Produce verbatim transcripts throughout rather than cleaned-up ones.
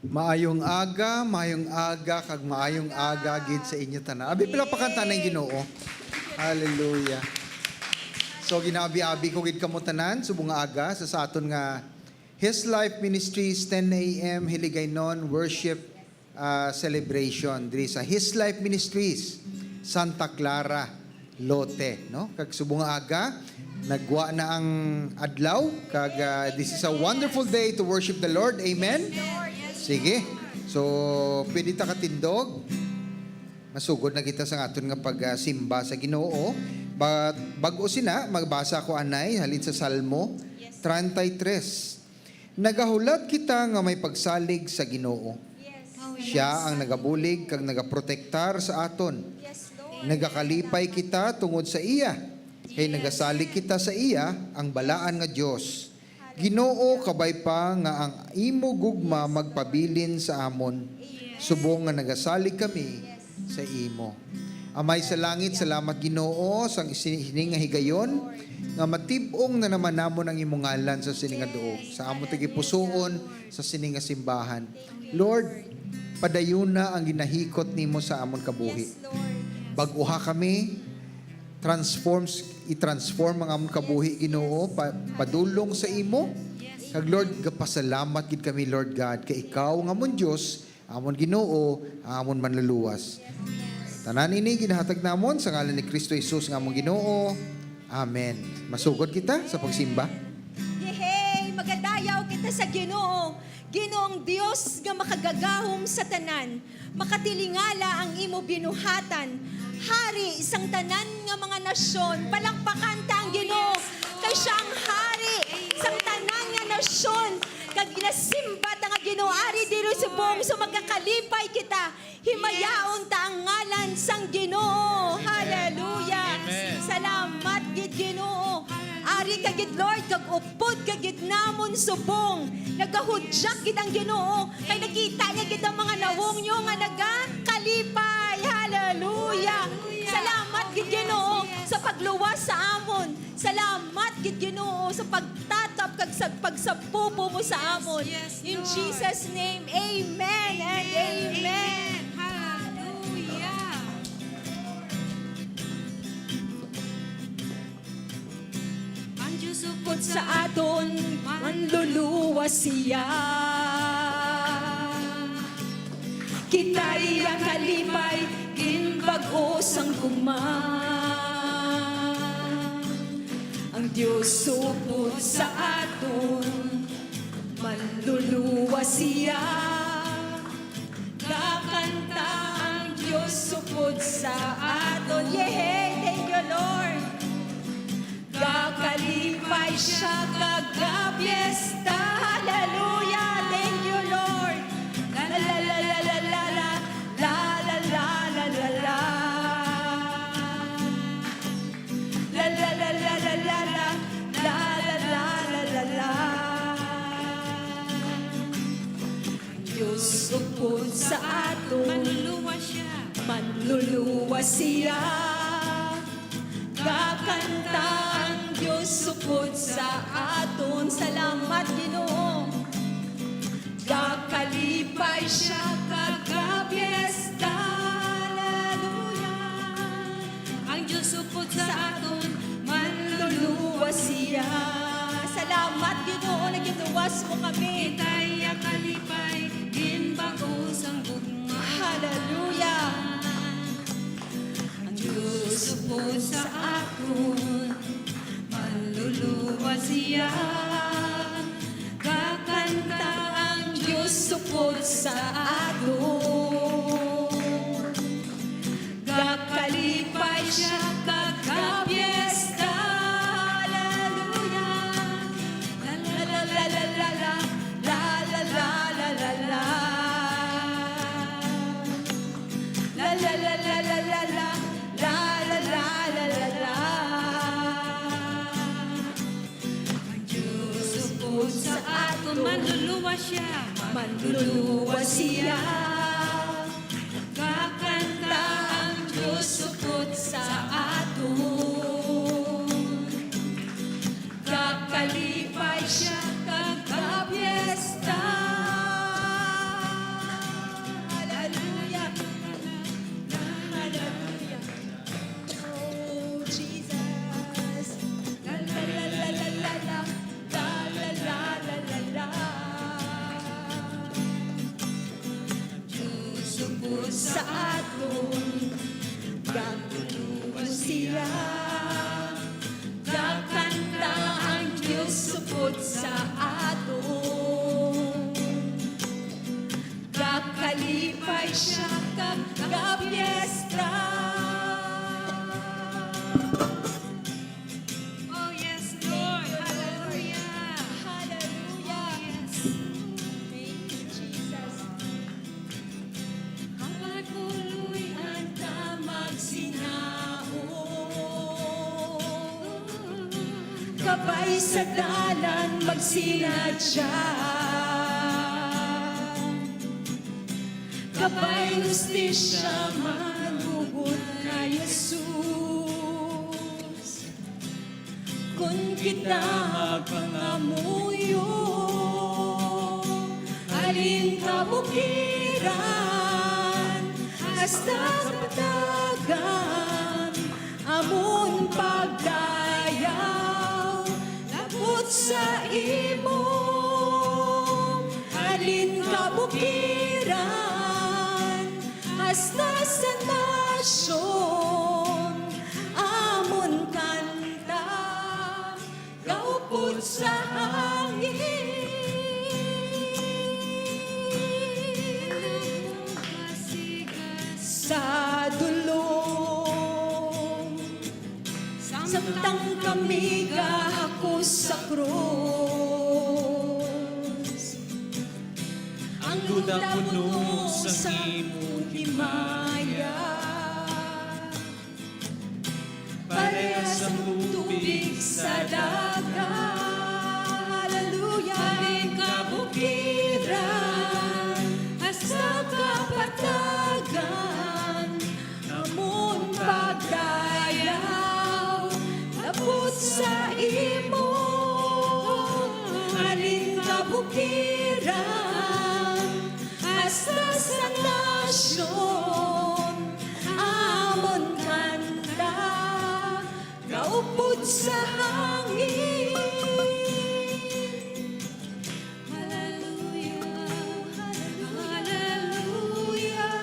Maayong aga, maayong aga, kag maayong aga gid sa inyo tanan. Abi, palakpakan ta ang Ginoo. Hallelujah. So, ginaabi-abi ko gid kamo tanan subong nga aga sa, sa aton nga His Life Ministries ten a m Hiligaynon Worship, ah, Celebration diri sa His Life Ministries, Santa Clara, Lote, no? Kag subong nga aga, nagwa na ang adlaw, kag, ah, this is a wonderful day to worship the Lord. Amen? Sige. So, pwede ta katindog. Masugod na kita sa aton nga pagsimba sa Ginoo. But bag-o sina, magbasa ko anay halin sa Salmo treinta y tres. Nagahulat kita nga may pagsalig sa Ginoo. Yes. Oh, yes. Siya ang nagabulig kag nagaprotektar sa aton. Yes, Lord. Nagakalipay kita tungod sa iya. Kay, yes, nagasalig kita sa iya, ang balaan nga Dios. Ginoo, kabay pa nga ang imo gugma magpabilin sa amon, yes, subong nga nagasalig kami, yes, sa imo. Amay sa langit, salamat, Ginoo, sang sini nga higayon, nga matib-ong na naman namon ang imo ngalan sa sini nga duog, sa amon tagipusoon, sa sini nga simbahan. Lord, padayuna ang ginahikot nimo sa amon kabuhi. Yes, Lord. Bag-uha kami, transforms, i-transform ang amon kabuhi, Ginoo, pa-, padulong sa imo. Yes. Kag Lord, gapasalamat gid kami, Lord God, kay ikaw ang amon Dios, amon Ginoo, ang amon Manluluwas. Tanan ini ginahatag namon sa ngalan ni Cristo Jesus nga amon Ginoo. Amen. Masugod kita sa pagsimba. Yehey! Magadayaw kita sa Ginoo. Ginoong Dios nga makagagahom sa tanan, makatilingala ang imo binuhatan. Hari sang tanan nga mga nasyon, palakpakan ta ang Ginoo, kay siya ang hari sang tanan nga nasyon. Kag ginasimba ta nga Ginoo, ari diri subong, so magkakalipay kita. Himayaon ta ang ngalan sang Ginoo. Hallelujah. Amen. Salamat gid, Ginoo. Ari ka gid, Lord, kag upod ka gid namon subong. Nagahudyak gid ang Ginoo, kay nakita niya gid ang mga nawong niyo nga nagakalipay. Hallelujah. Salamat gid, Ginoo, sa pagluwas sa amon. Salamat gid, Ginoo, sa pagtatap kag sa pagsapupo mo sa amon. Yes, yes, Lord. In Jesus' name, amen and amen. Amen. Hallelujah. Ang Dios upod sa aton, manluluwas siya. Kita iya kalipay, ginbag-o sang gugma. Ang Dios upod sa aton, manluluwas siya. Gakanta ang Dios upod sa aton. Yehey! Thank you, Lord. Gakalipay siya kag gapiesta. Hallelujah! Thank you, Lord. La, la, la. La, la, la. La, la, la. Ang Dios upod sa aton. Manluluwas siya. Manluluwas siya. Gakanta ang Dios upod sa aton. Salamat, Ginoo. Gakalipay siya kag gapiesta. Hallelujah. Ang Dios upod sa aton, manluluwas siya. Salamat, Ginoo, nga ginluwas mo kami. Kita iya kalipay, ginbag-o sang gugma. Hallelujah. Ang Dios upod sa aton, manluluwas siya. Gakanta ang Dios upod sa aton. Gakalipay siya kag gapiesta. Hallelujah. La, la, la. La, la, la. La, la, la. Ang Dios upod sa aton. Manluluwas siya. Manluluwas siya. Gakanta ang Dios upod sa aton. Gakalipay siya kag gapiesta. sa aton, gaguluhan siya. Gakanta ang Dios upod sa aton, gakalipay siya kag gapiesta. Oh, yes, Lord. Hallelujah. Hallelujah. Oh, yes. Thank you, Jesus. Kapag puloy-an ta magsinaon, kabay sa dalan magsinadya, kabay hustisya manugod kay Jesus. Kon kita magpangamuyo, halin kabukiran hasta kapatagan, amon pagdayaw labot sa imo. Halin kabukiran hasta sa nasyon, amon kanta gaupod sa hangin. Sa dulom, samtang kami gahakos sa krus, ang duta puno sang imo himaya. Parehas sang tubig sa dagat. Hallelujah. Halin kabukiran hasta kapatagan, amon pagdayaw labot sa imo. Halin kabukiran hasta sa nasyon, amon kanta gaupod sa hangin. Hallelujah, hallelujah,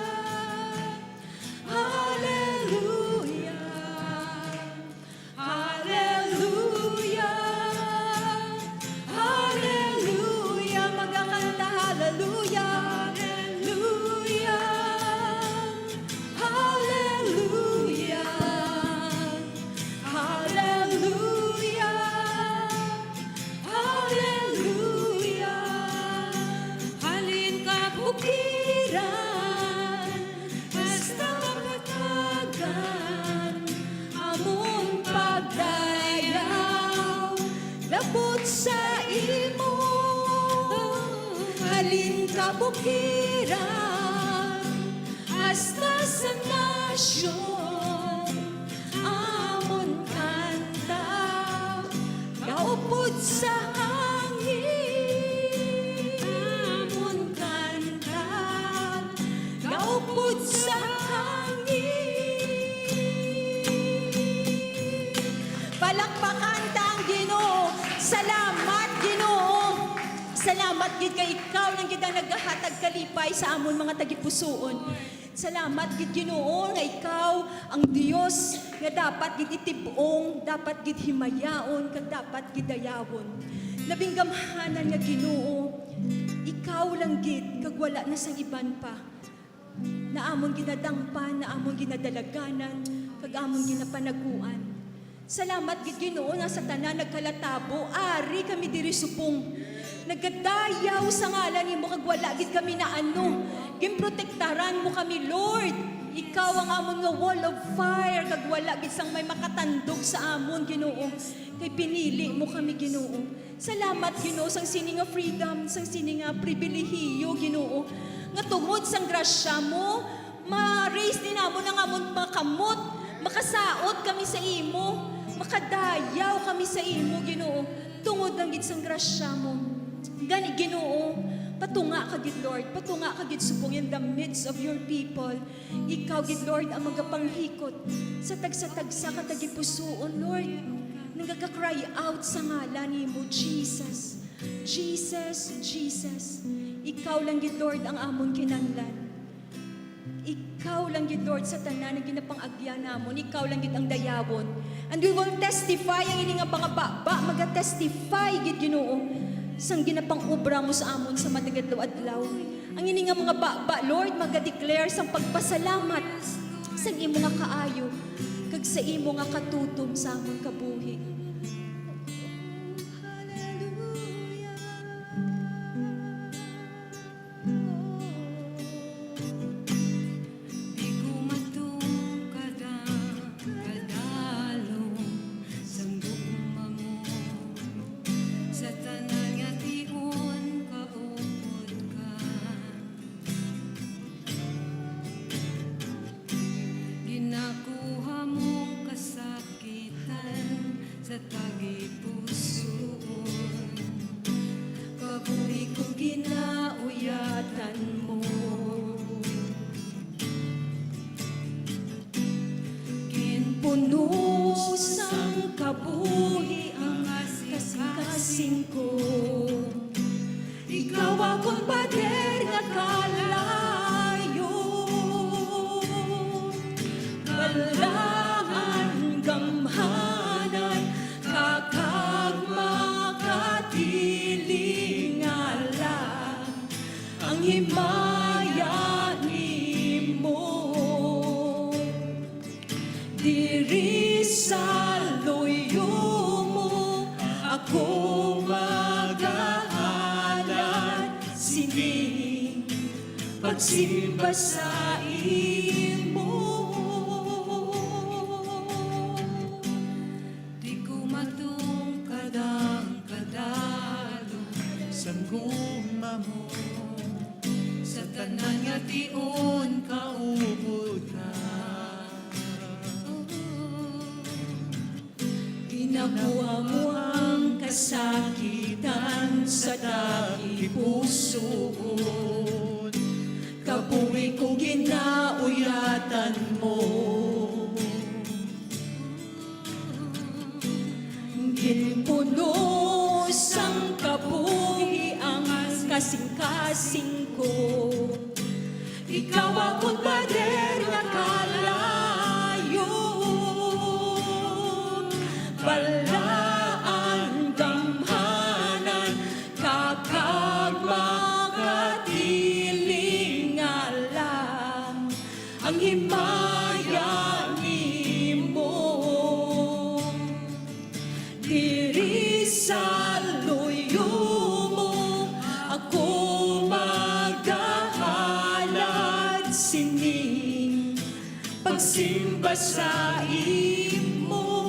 hallelujah. Hallelujah! Hallelujah! Magakanta, hallelujah! Hallelujah! Hallelujah! Hallelujah! Hallelujah! Halin kabukiran hasta kapatagan, amon pagdayaw labot sa imo. Halin kabukiran hasta sa nasyon, amon kanta gaupod sa hangin. Amon kanta gaupod sa hangin. Palakpakan ta ang Ginoo. Salamat, Ginoo. Salamat gid kay ikaw lang gid ang nagahatag kalipay sa amon mga tagipusoon. Salamat gid, Ginoo, nga ikaw ang Dios nga dapat gid itib-ong, dapat gid himayaon, kag dapat gid dayawon. Labing gamhanan nga Ginoo, ikaw lang gid, kag wala na sang iban pa. Na amon ginadangpan, na amon ginadalaganan, kag amon ginapanaguan. Salamat gid, Ginoo, nga sa tanan nagkalatabo, ari kami diri subong. Nagadayaw sa ngalan nimo, kag wala gid kami naano. Ginprotektaran mo kami, Lord. Ikaw ang amon nga wall of fire, kag wala gid sang may makatandog sa amon, Ginoo. Kay pinili mo kami, Ginoo. Salamat, Ginoo, sang sini nga freedom, sang sini nga pribilehiyo, Ginoo, nga tungod sang grasya mo, ma-raise din namon ang amon mga kamot, makasaot kami sa imo, makadayaw kami sa imo, Ginoo, tungod lang gid sang grasya mo. Gani, Ginoo, patunga ka gid, Lord, patunga ka gid subong in the midst of your people. Ikaw gid, Lord, ang magapanghikot sa tagsa-tagsa ka tagipusoon, Lord. Nagaka-cry out sa ngalan nimo, Jesus. Jesus, Jesus. Ikaw lang gid, Lord, ang amon kinahanglan. Ik-, Ikaw lang gid, Lord, sa tanan nga ginapang-agyan namon, ikaw lang gid ang dayawon. And we will testify, ang ini nga mga baba maga-testify gid, Ginoo, sang ginapang-obra mo sa amon sa matag adlaw-adlaw. Ang ini nga mga baba, Lord, maga-declare sang pagpasalamat sang imo nga kaayo kag sa imo nga katutom sa amon kabuhi. Hallelujah. Di ko matungkad ang kadalom sang gugma mo. Sa tanan nga tion, kaupod ka. Ginakuha mong kasakitan sa tagipusoon. Kabuhi ko ginauyatan mo. Ginpuno sang kabuhi ang kasingkasing ko. Ikaw akon pader nga kalayo, balaan gamhanan ka kag makatilingala ang himaya nimo. Diri sa luyo mo ako magahalad sining pagsimba sa imo. Di ko matungkad ang kadalom sang gugma mo. Sa tanan nga tion, kaupod ka. Ginakuha mo ang kasakitan sa tagipusoon. Kabuhi ko ginauyatan mo. Ginpuno sang kabuhi ang kasingkasing ko. Ikaw akon pader nga kalayo, balaan gamhanan ka kag makatilingala ang himaya nimo. Diri sa luyo mo ako magahalad sining pagsimba sa imo.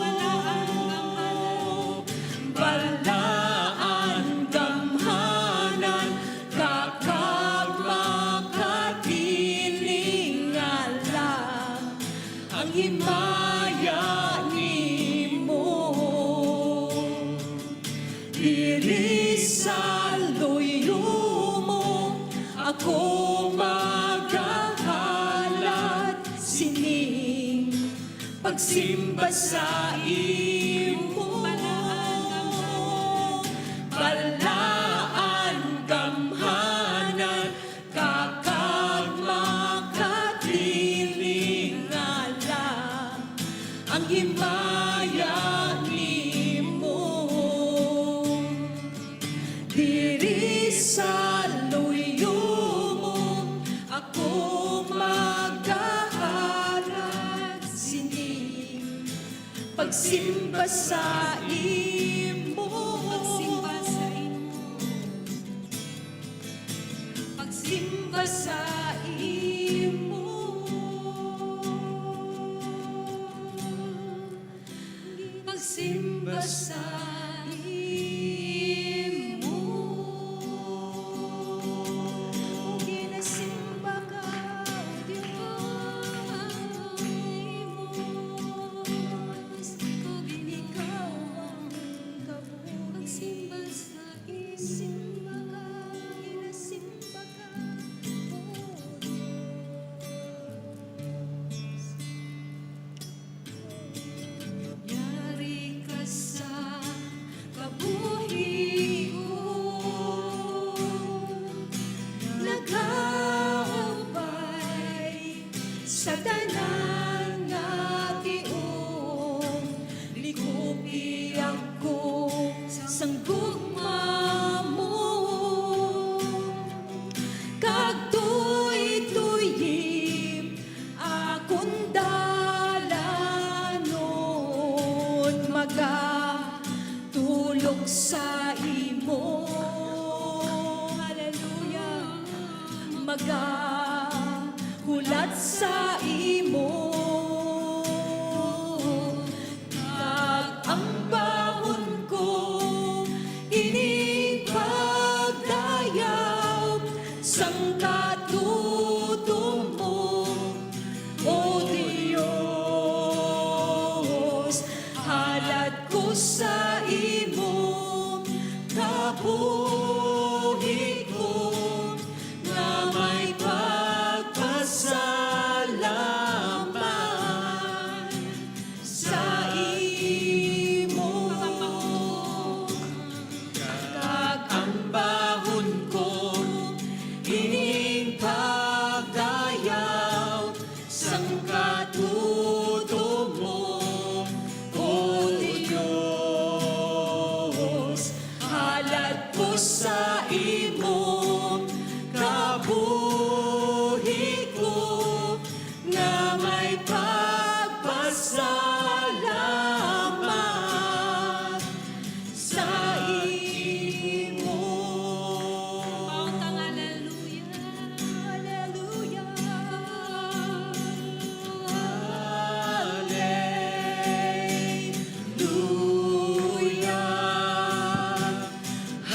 Balaan gamhanan ka kag makatilingala ang himaya nimo. Diri sa luyo mo ako magahalad sining pagsimba sa imo. Balaan gamhanan ka kag makatilingala ang himaya nimo. Diri sa luyo mo ako magahalad sining pagsimba sa imo. Pagsimba sa imo. Pagsimba sa imo. Pagsimba sa imo. Ginasimba ka, O Dios. Ikaw ang kabuhi. Pagsimba sa imo. Simba ka, ginasimba ka, O Lok sa imo. Hallelujah. Magahulat sa imo. Kag ang bahon ko, ining pagdayaw sang katutom mo. O Dios, halad ko sa imo, kabuhi ko nga may pagpasalamat sa imo. Kag ang bahon ko, ining pagdayaw sang katutom mo, O Dios, halad ko sa imo, kabuhi ko nga may pagpasalamat sa imo. Pautang, hallelujah, hallelujah, hallelujah, hallelujah, hallelujah. Hallelujah.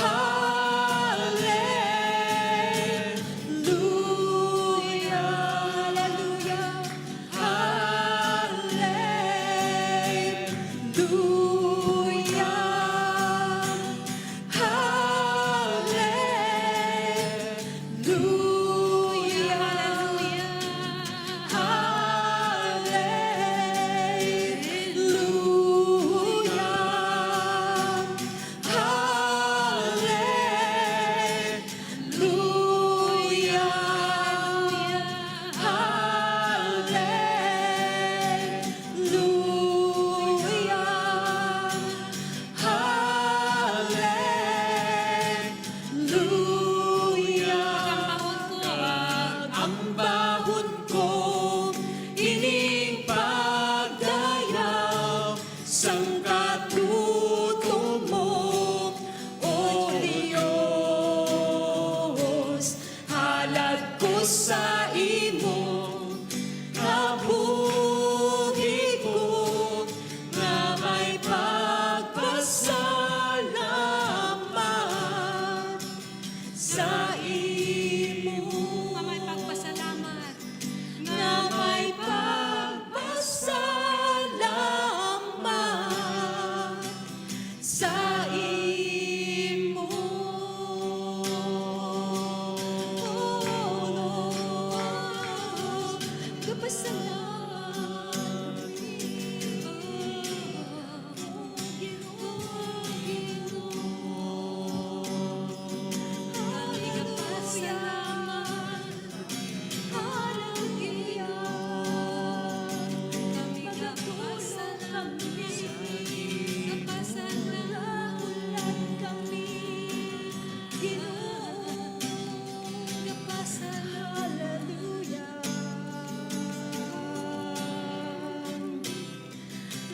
Hallelujah. Hallelujah. Hallelujah. Hallelujah. Hallelujah. Ang bahon ko, ining pagdayaw sang katutom mo, O Dios, halad ko sa imo, kabuhi ko nga may pagpasalamat sa imo. Nga may pagpasalamat. Nga may pagpasalamat sa imo. Oh, Lord, kapasalamat.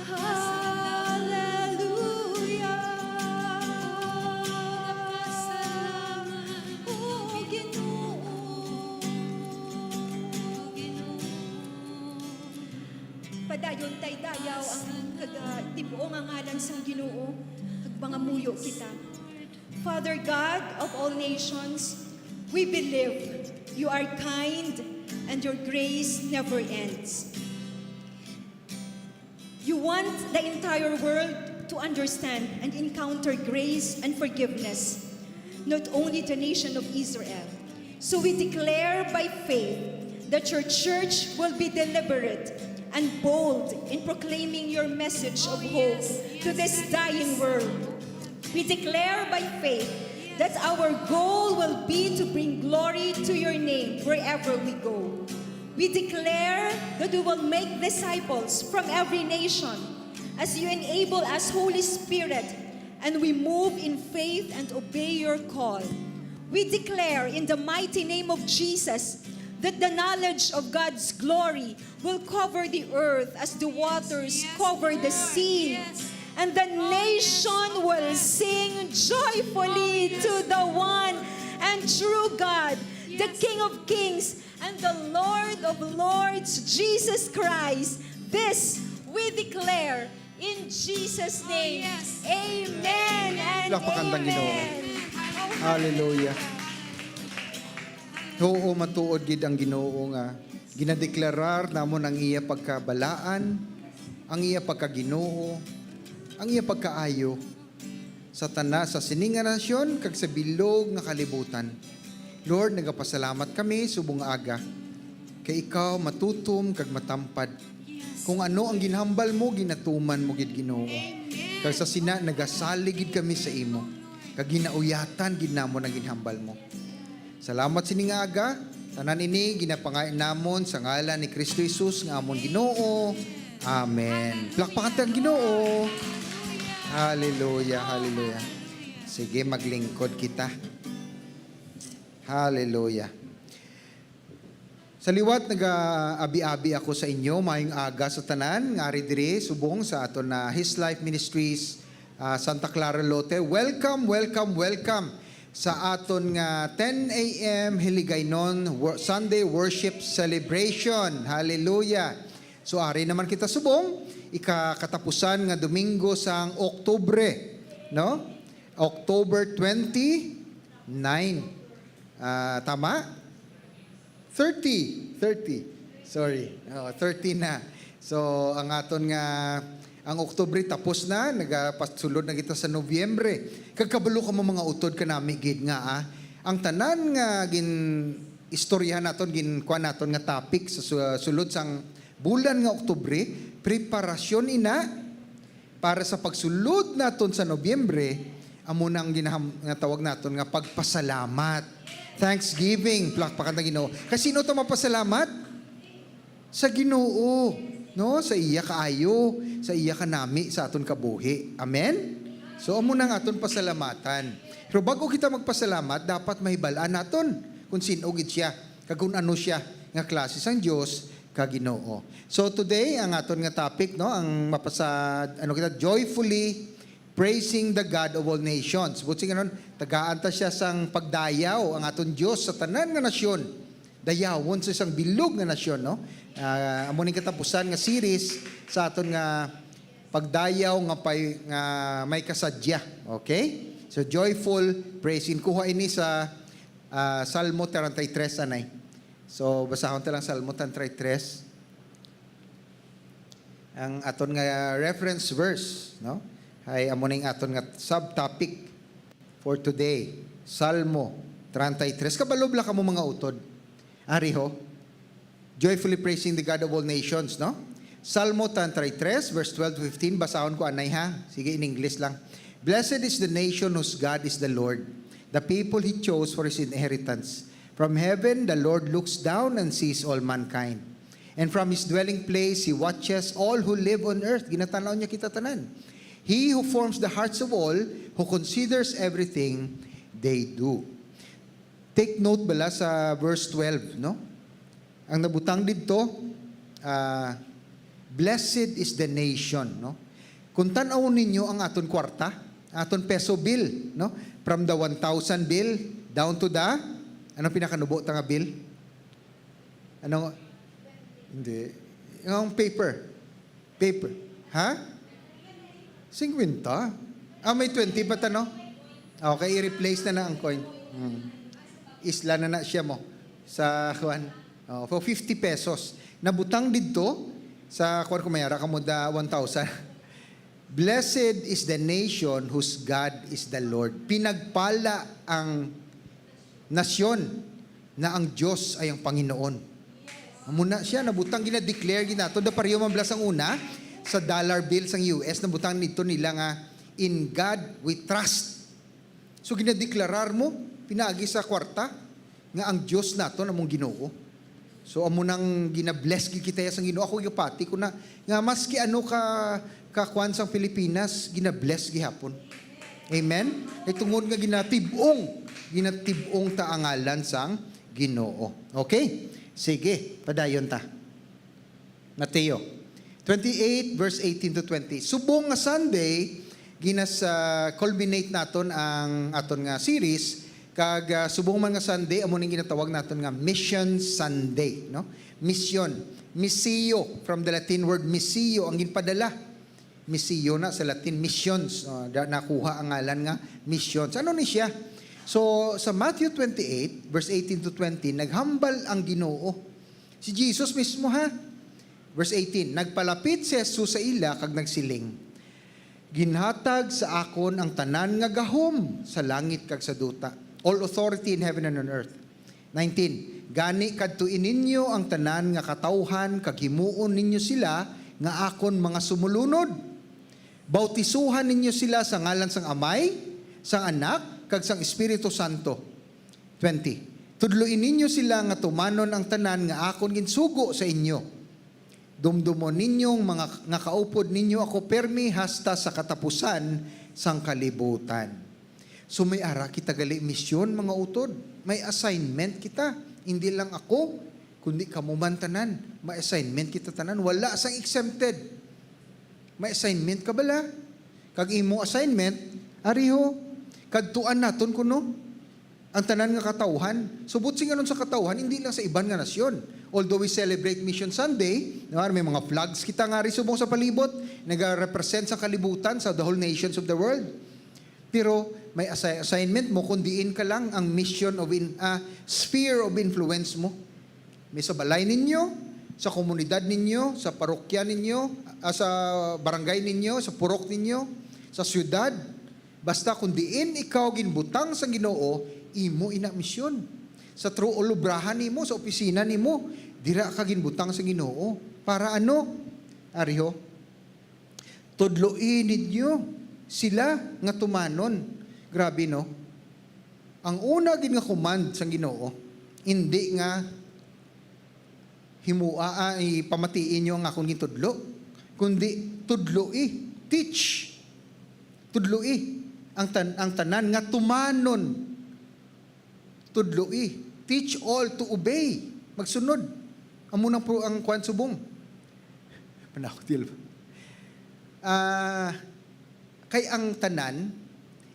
Hallelujah. O Ginoo. Padayon tay dayaw ang kaga-, tib-o nga ngalan sang Ginoo, kag mangamuyo kita. Father God of all nations, we believe you are kind and your grace never ends. You want the entire world to understand and encounter grace and forgiveness, not only the nation of Israel. So we declare by faith that your church will be deliberate and bold in proclaiming your message of hope to this dying world. We declare by faith that our goal will be to bring glory to your name wherever we go. We declare that we will make disciples from every nation as you enable us, Holy Spirit, and we move in faith and obey your call. We declare in the mighty name of Jesus that the knowledge of God's glory will cover the earth as the waters cover the sea. And the nation will sing joyfully to the one and true God, the King of kings and the Lord of lords, Jesus Christ. This we declare in Jesus' name. Amen and Palakpakan ta ang Ginoo. Amen. Hallelujah. Oo, matuod gid ang Ginoo nga ginadeklarar namon ang iya pagkabalaan, ang iya pagkaginoo, ang iya pagkaayo sa tana sa sini nga nasyon kag sa bilog nga kalibutan. Lord, nagapasalamat kami subong nga aga kay ikaw matutom kag matampad. Kung ano ang ginhambal mo, ginatuman mo gid, Ginoo. Kag sa sina nagasalig gid kami sa imo, kag ginauyatan gid namon ang ginhambal mo. Salamat sini nga aga. Tanan ini ginapangay namon sa ngalan ni Kristo Jesus nga amon Ginoo. Amen. Palakpakan ta ang Ginoo. Hallelujah, hallelujah. Sige, maglingkod kita. Hallelujah. Sa liwat, nagaabi-abi ako sa inyo. Maayong aga sa tanan nga ari diri subong sa aton na His Life Ministries, ah, Santa Clara, Lote. Welcome, welcome, welcome sa aton nga ten a m Hiligaynon Wor-, Sunday Worship Celebration. Hallelujah. So, ari naman kita subong, ikakatapusan nga Domingo sang Oktubre, no? October twenty-nine. Ah, tama? Thirty, thirty. Sorry. Oh, thirty na. So, ang aton nga, ang Oktubre tapos na, nagapasulod na kita sa Nobyembre. Kag kabalo kamo mga utod kanami gid nga, ah, ang tanan nga gin-istoryahan naton, ginkuan naton nga topic sa su-, sulod sang bulan nga Oktubre, preparasyon ina para sa pagsulod naton sa Nobyembre, amo na ang ginaham-, nga tawag naton nga pagpasalamat. Thanksgiving, palakpakan ta Ginoo. Kay sino ta mapasalamat? Sa Ginoo, no? Sa iya kaayo, sa iya kanami sa aton kabuhi. Amen? So, amo na ang aton pasalamatan. Pero bago kita magpasalamat, dapat mahibal-an naton kung sin-o gid siya, kag kung ano siya nga klase sang Dios ka Ginoo. So today, ang aton nga topic, no, ang mapasa-, ano kita, joyfully praising the God of all nations. Buot silingon, tagaan ta siya sang pagdayaw ang aton Dios sa tanan nga nasyon. Dayawon sa isang bilog nga nasyon, no? Ah, amo ning katapusan nga series sa aton nga pagdayaw nga pay-, nga may kasadya. Okay? So, joyful praising. Kuha ini sa, ah, Salmo treinta y tres, anay. So, basahon ta lang Salmo treinta y tres. Ang aton nga reference verse, no? Ay amo ning aton nga subtopic for today, Salmo treinta y tres. Kabalo bala kamo, mga utod? Ari ho, joyfully praising the God of all nations, no? Salmo treinta y tres, verse twelve to fifteen, basahon ko anay, ha. Sige, in English lang. "Blessed is the nation whose God is the Lord, the people he chose for his inheritance. From heaven, the Lord looks down and sees all mankind. And from his dwelling place, he watches all who live on earth." Ginatanaw niya kita tanan. "He who forms the hearts of all, who considers everything they do." Take note bala sa verse twelve, no? Ang nabutang didto, ah, "Blessed is the nation," no? Kung tan-awon ninyo ang aton kwarta, aton peso bill, no? From the one thousand bill down to the, ano pinakanubo ta nga bill? Ano? Hindi. Ang paper. Paper. Ha? Singkwenta? Ah, may twenty pa ta, no? Okay, i-replace na na ang coin. Hmm. Isla na na siya mo sa, kuan. Oh, for fifty pesos. Nabutang didto sa, kuan, kung may ara ka mo da one thousand. "Blessed is the nation whose God is the Lord." Pinagpala ang nasyon na ang Dios ay ang Panginoon. Amo na siya, nabutang, gina-declare gid nato. Da pareho man bala sang una, sa dollar bill sang U S, nabutang didto nila nga, "In God we trust." So, ginadeklarar mo, pinaagi sa kwarta, nga ang Dios naton among Ginoo. So, amo nang gina-bless gid kita sang Ginoo. Ako gapati ko na nga maski ano ka, ka kuan sang Pilipinas, gina-bless gihapon. Amen? Kay tungod nga ginatib-ong, ginatib-ong ta ang ngalan sang Ginoo. Okay? Sige, padayon ta. Mateo. Twenty-eight, verse eighteen to twenty. Subong nga Sunday, ginas, ah, culminate naton ang aton nga series, kag, ah, subong man nga Sunday, amo ning ginatawag naton nga Mission Sunday, no? Mission, missio, from the Latin word missio, ang ginpadala. Missio na sa Latin, missions, no? Da-, nakuha ang ngalan nga missions. Ano ni siya? So, sa Matthew twenty-eight, verse eighteen to twenty, naghambal ang Ginoo. Si Jesus mismo, ha? Verse eighteen, nagpalapit si Jesus sa ila kag nagsiling, "Ginhatag sa akon ang tanan nga gahom sa langit kag sa duta, all authority in heaven and on earth." Nineteen, "Gani kadtui ninyo ang tanan nga katawhan kag himuon ninyo sila nga akon mga sumulunod. Bautisuhan ninyo sila sa ngalan sang Amay, sang Anak, kag sang Espiritu Santo." Twenty, "Tudloi ninyo sila nga tumanon ang tanan nga akon ginsugo sa inyo. Dumdumon ninyong mga, nga kaupod ninyo ako permi hasta sa katapusan sang kalibutan." So, may ara kita gali misyon, mga utod. May assignment kita. Hindi lang ako, kundi kamo man tanan. May assignment kita tanan. Wala sang exempted. May assignment ka bala? Kag imo assignment, ariho, kadtuan naton kuno ang tanan nga katawhan. So, buot silingon sa katawhan, hindi lang sa iban nga nasyon. Although we celebrate Mission Sunday, no, may mga flags kita nga ari subong sa palibot, nagarepresent sa kalibutan, sa the whole nations of the world. Pero may assi-, assignment mo kung diin ka lang ang mission of in-, ah, sphere of influence mo. May sa balay ninyo, sa komunidad ninyo, sa parokya ninyo, ah, sa barangay ninyo, sa purok ninyo, sa siyudad. Basta kung diin ikaw ginbutang sa Ginoo, imo ina misyon. Sa tru-, ulubrahan nimo, sa opisina nimo, dira ka ginbutang sa Ginoo. Para ano? Ariho, "Tudloi ninyo sila nga tumanon." Grabe, no? Ang una gid nga command sang Ginoo, hindi nga himua, ah, ipamatii ninyo ang akon gintudlo, kundi tudloi, teach. Tudloi ang tan-, ang tanan nga tumanon. Tudloi, teach all to obey. Magsunod. Amo nang pro-, ang kuwan subong. Panakot, di ba? Ah, kay ang tanan,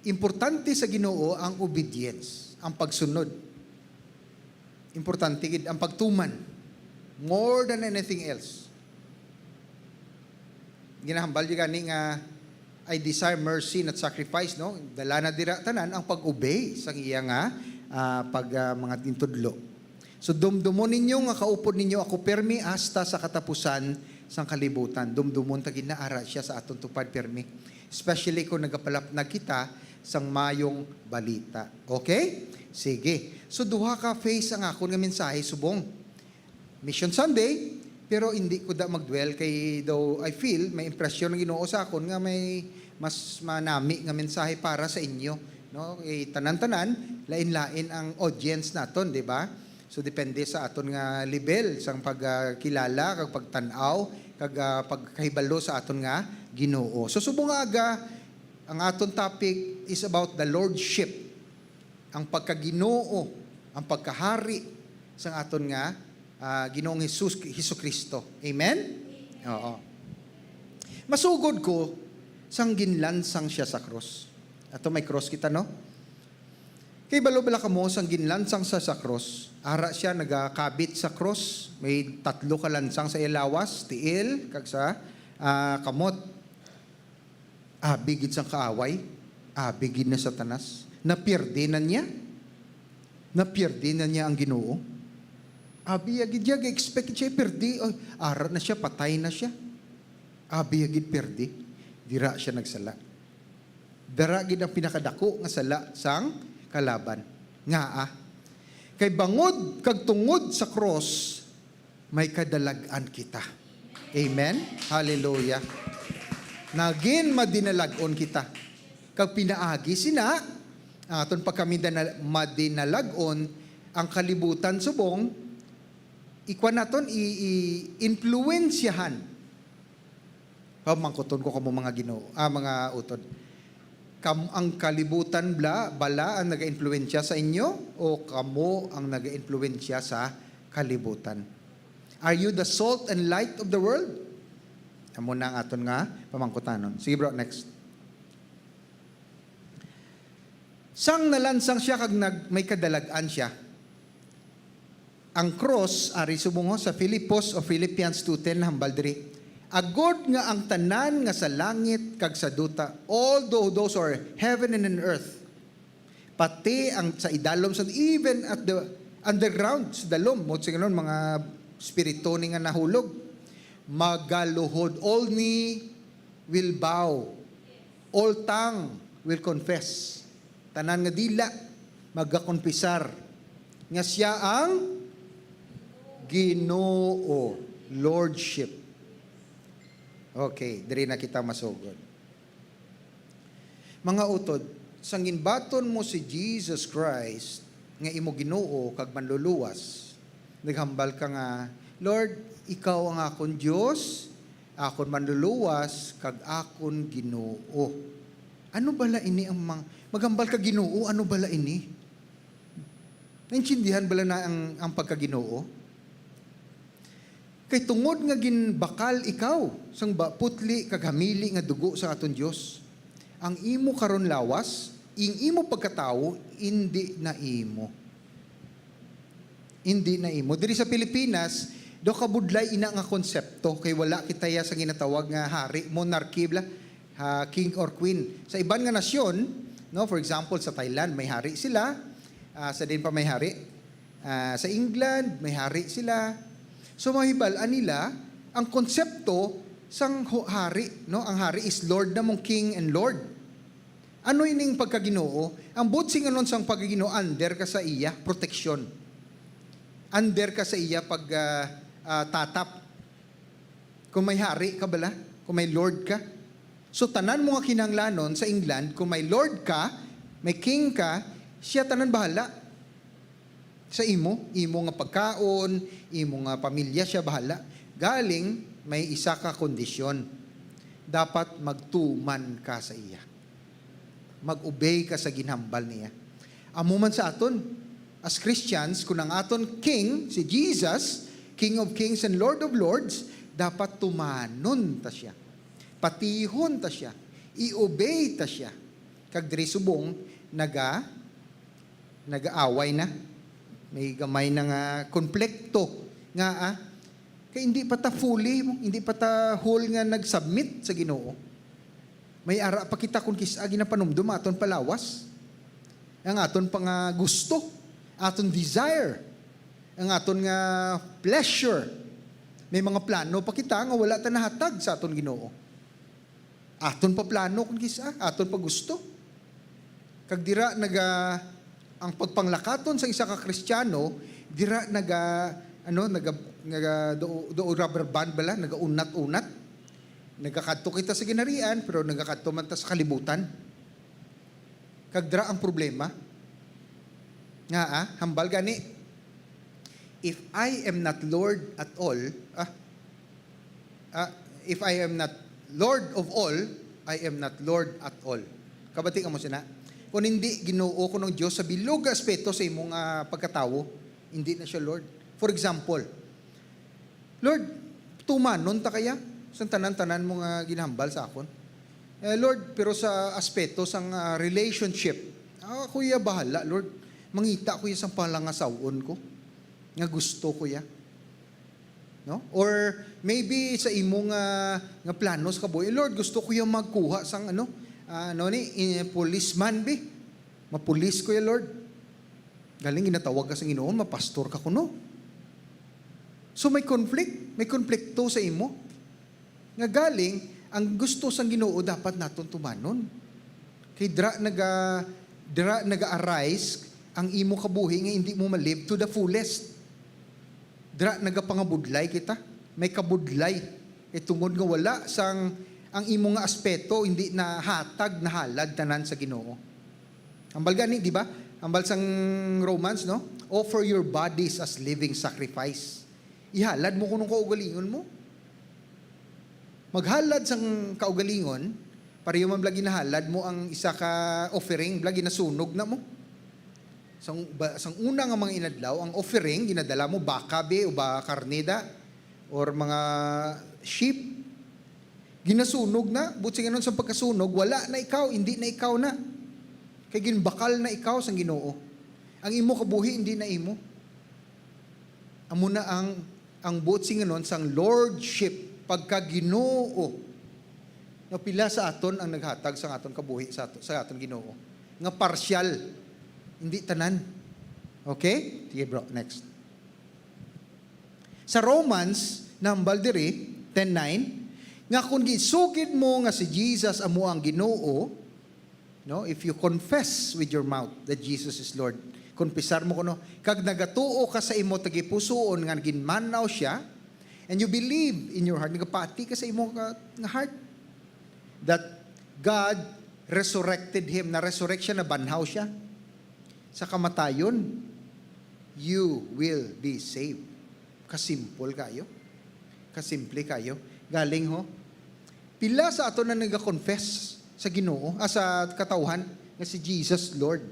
importante sa Ginoo ang obedience, ang pagsunod. Importante gid ang pagtuman, more than anything else. Ginahambal niya gani nga, "I desire mercy, not sacrifice," no? Dala na dira tanan ang pag-obey sang iya nga, ah, pag, ah, mga gintudlo. So, dumdumon ninyo nga kaupod ninyo ako pirmi hasta sa katapusan sang kalibutan. Dumdumon ta gid na ara siya sa aton tupad pirmi. Especially kung nagapalapnag kita sang mayong balita. Okay? Sige. So, duha ka phase ang akon nga mensahe subong Mission Sunday, pero hindi ko da mag-dwell kay, though I feel, may impresyon ang Ginoo sa akon nga may mas manami nga mensahe para sa inyo, no? Kay tanan-tanan, lain-lain ang audience naton, di ba? So, depende sa aton nga level sang pagkilala kag pagtan-aw kag, ah, pagkahibalo sa aton nga Ginoo. So, subong nga aga, ang aton topic is about the lordship, ang pagkaginoo, ang pagkahari sang aton nga, ah, Ginoong Jesus, Jesucristo. Amen? Oo. Masugod ko sang ginlansang siya sa krus. Ato may krus kita, no? Kay balo bala kamo sang ginlansang sa, sa krus, ara siya nagakabit sa krus, may tatlo ka lansang sa iya lawas, tiil, kag sa, ah, kamot. Abi gid sang kaaway, abi gid na Satanas. Napierde na niya. Napierde na niya ang Ginoo. Abi ya gid ya, ga-expect siya, pirdi. Ay, ara na siya, patay na siya. Abi ya gid pirdi. Dira siya nagsala. Dara gid ang pinakadako nga sala sang kalaban. Ngaa? Kay bangod kag tungod sa krus, may kadalag-an kita. Amen? Hallelujah. Nagin madinalag-on kita. Kag pinaagi sina, ang aton pagkamidana-, madinalag-on, ang kalibutan subong, ikuan naton, i-, i-, impluwensyahan. Pamangkuton ko kamo, mga Ginoo, ah, mga utod. Kam-, ang kalibutan bla-, bala ang nagaimpluwensya sa inyo, o kamo ang nagaimpluwensya sa kalibutan? Are you the salt and light of the world? Amo na ang aton nga pamangkutanon. Sige, bro, next. Sang nalansang siya kag nag-, may kadalag-an siya, ang cross, ari subong sa Filipos o Philippians two ten, hambal diri, "Agod nga ang tanan nga sa langit kag sa duta, all tho-, those who are heaven and in earth, pati ang sa idalom, sa, even at the underground, sa dalom, mo singanon, mga spirito ni nga nahulog, magaluhod, all knee will bow, all tongue will confess." Tanan nga dila magakonfesar nga siya ang Ginoo, lordship. Okay, diri na kita masugod. Mga utod, sang ginbaton mo si Jesus Christ nga imo Ginoo kag Manluluwas, naghambal ka nga, "Lord, ikaw ang akon Dios, akon Manluluwas, kag akon Ginoo." Ano bala ini ang mang-, maghambal ka Ginoo, ano bala ini? Naintindihan bala na ang, ang pagkaginoo? Kay tungod nga ginbakal ikaw sang ba-, putli kag hamili nga dugo sa aton Dios, ang imo karon lawas, ing imo pagkatawo, indi na imo. Indi na imo. Diri sa Pilipinas, daw kabudlay ina nga konsepto, kay wala kita ya sa ginatawag nga hari, monarchy bala, ha, king or queen. Sa iban nga nasyon, no, for example, sa Thailand, may hari sila, ah, sa din pa may hari, ah, sa England, may hari sila. So, mahibal-an nila ang konsepto sang ho-, hari, no? Ang hari is Lord na mong King and Lord. Ano ining pagkaginoo? Ang buot singanon sang pagkaginoo, under ka sa iya proteksyon. Under ka sa iya pag, ah, ah, tatap. Kung may hari ka bala, kung may lord ka. So, tanan mo nga kinahanglanon sa England, kung may lord ka, may king ka, siya tanan bahala. Sa imo, imo nga pagkaon, imo nga pamilya, siya bahala. Galing, may isa ka kondisyon. Dapat magtuman ka sa iya. Mag-obey ka sa ginhambal niya. Amo man sa aton, as Christians, kung ang aton King, si Jesus, King of Kings and Lord of Lords, dapat tumanon ta siya. Patihon ta siya. I-obey ta siya. Kag diri subong, naga-, nagaaway na. May gamay na nga konflikto nga, ah, kay hindi pa ta fully, hindi pa ta whole nga nag-submit sa Ginoo. May ara pa kita kung kis-a ginapanumdum aton palawas. Ang aton pa nga gusto, aton desire, ang aton nga pleasure. May mga plano pa kita nga wala ta nahatag sa aton Ginoo. Aton pa plano kung kis-a, aton pa gusto. Kag dira naga, ang pagpanglakaton sa isa ka Kristiyano, dira naga, ano, naga, naga, do, do rubber band bala, nagaunat-unat. Nagakadto kita sa ginharian, pero nagakadto man ta sa kalibutan. Kag dira ang problema. Nga, ah, hambal gani, "If I am not Lord at all," ah, ah, "If I am not Lord of all, I am not Lord at all." Kabati ka mo sina? Kung hindi Ginoo, kung ang Dios sa bilog nga aspeto sa imong, ah, pagkatawo, hindi na siya Lord. For example, "Lord, tumanon ta kaya sang tanan-tanan mo nga ginahambal sa akon? Eh, Lord, pero sa aspeto sang, ah, relationship, ah, ako ya bahala, Lord. Mangita ko ya sang palangasaw-on ko nga gusto ko ya." No? Or maybe sa imo nga, nga plano sa kabuhi, "Lord, gusto ko ya magkuha sang ano, ah, ano ni, eh, policeman, bi. Mapulis ko ya, Lord." Galing ginatawag ka sa Ginoo, mapastor ka kuno. So may conflict, may konflikto sa imo. Nga galing, ang gusto sang Ginoo dapat naton tumanon. Kay dira naga, dira naga-arise ang imo kabuhi nga hindi mo ma-live to the fullest. Dira nagapangabudlay kita. May kabudlay. Kay tungod nga wala sang, ang imo nga aspeto hindi nahatag, nahalad tanan sa Ginoo. Hambal gani, di ba? Hambal sang Romans, no? "Offer your bodies as living sacrifice." Ihalad mo kuno kaugalingon mo. Maghalad sang kaugalingon, pareho man bala ginahalad mo ang isa ka offering, bala ginasunog na mo. Sang, ba, sang una nga mga inadlaw, ang offering, ginadala mo, baka, be, o ba, karne da, or mga sheep. Ginasunog na, buot silingon sang pagkasunog, wala na ikaw, hindi na ikaw na. Kay ginbakal na ikaw sang Ginoo. Ang imo kabuhi, hindi na imo. Amo na ang, ang buot silingon sang lordship, pagka-Ginoo. Nga pila sa aton ang naghatag sa aton kabuhi sa ato, sa aton Ginoo? Nga partial, hindi tanan. Okay? Sige, bro, next. Sa Romans, nahambal diri, ten nine, nga kung gisugid mo nga si Jesus amo ang Ginoo, no, if you confess with your mouth that Jesus is Lord, konfesar mo kuno, kag nagatuo ka sa imo tagipusoon nga ginmanaw siya, and you believe in your heart, nagapati ka sa imo ka, nga heart, that God resurrected him, na-resurrect siya, nabanhaw siya sa kamatayon, you will be saved. Kasimple kayo. Kasimple kayo. Galing, ho. Pila sa aton na nagakonfess sa Ginoo, ah, sa katawhan nga si Jesus Lord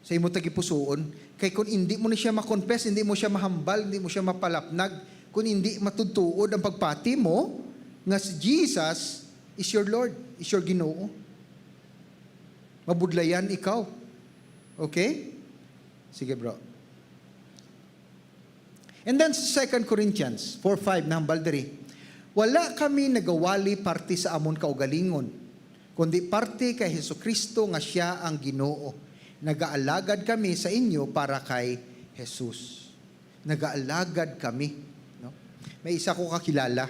sa imo tagipusoon? Kay kung hindi mo na siya makonfess, hindi mo siya mahambal, hindi mo siya mapalapnag, kung hindi matudtuod ang pagpati mo nga si Jesus is your Lord, is your Ginoo, mabudlayan ikaw. Okay? Sige, bro. And then sa Second Corinthians four five, nahambal diri, "Wala kami nagawali parte sa amon kaugalingon, kundi parte kay Jesu-Cristo nga sia ang Ginoo. Nagaalagad kami sa inyo para kay Jesus." Nagaalagad kami, no? May isa ko kakilala,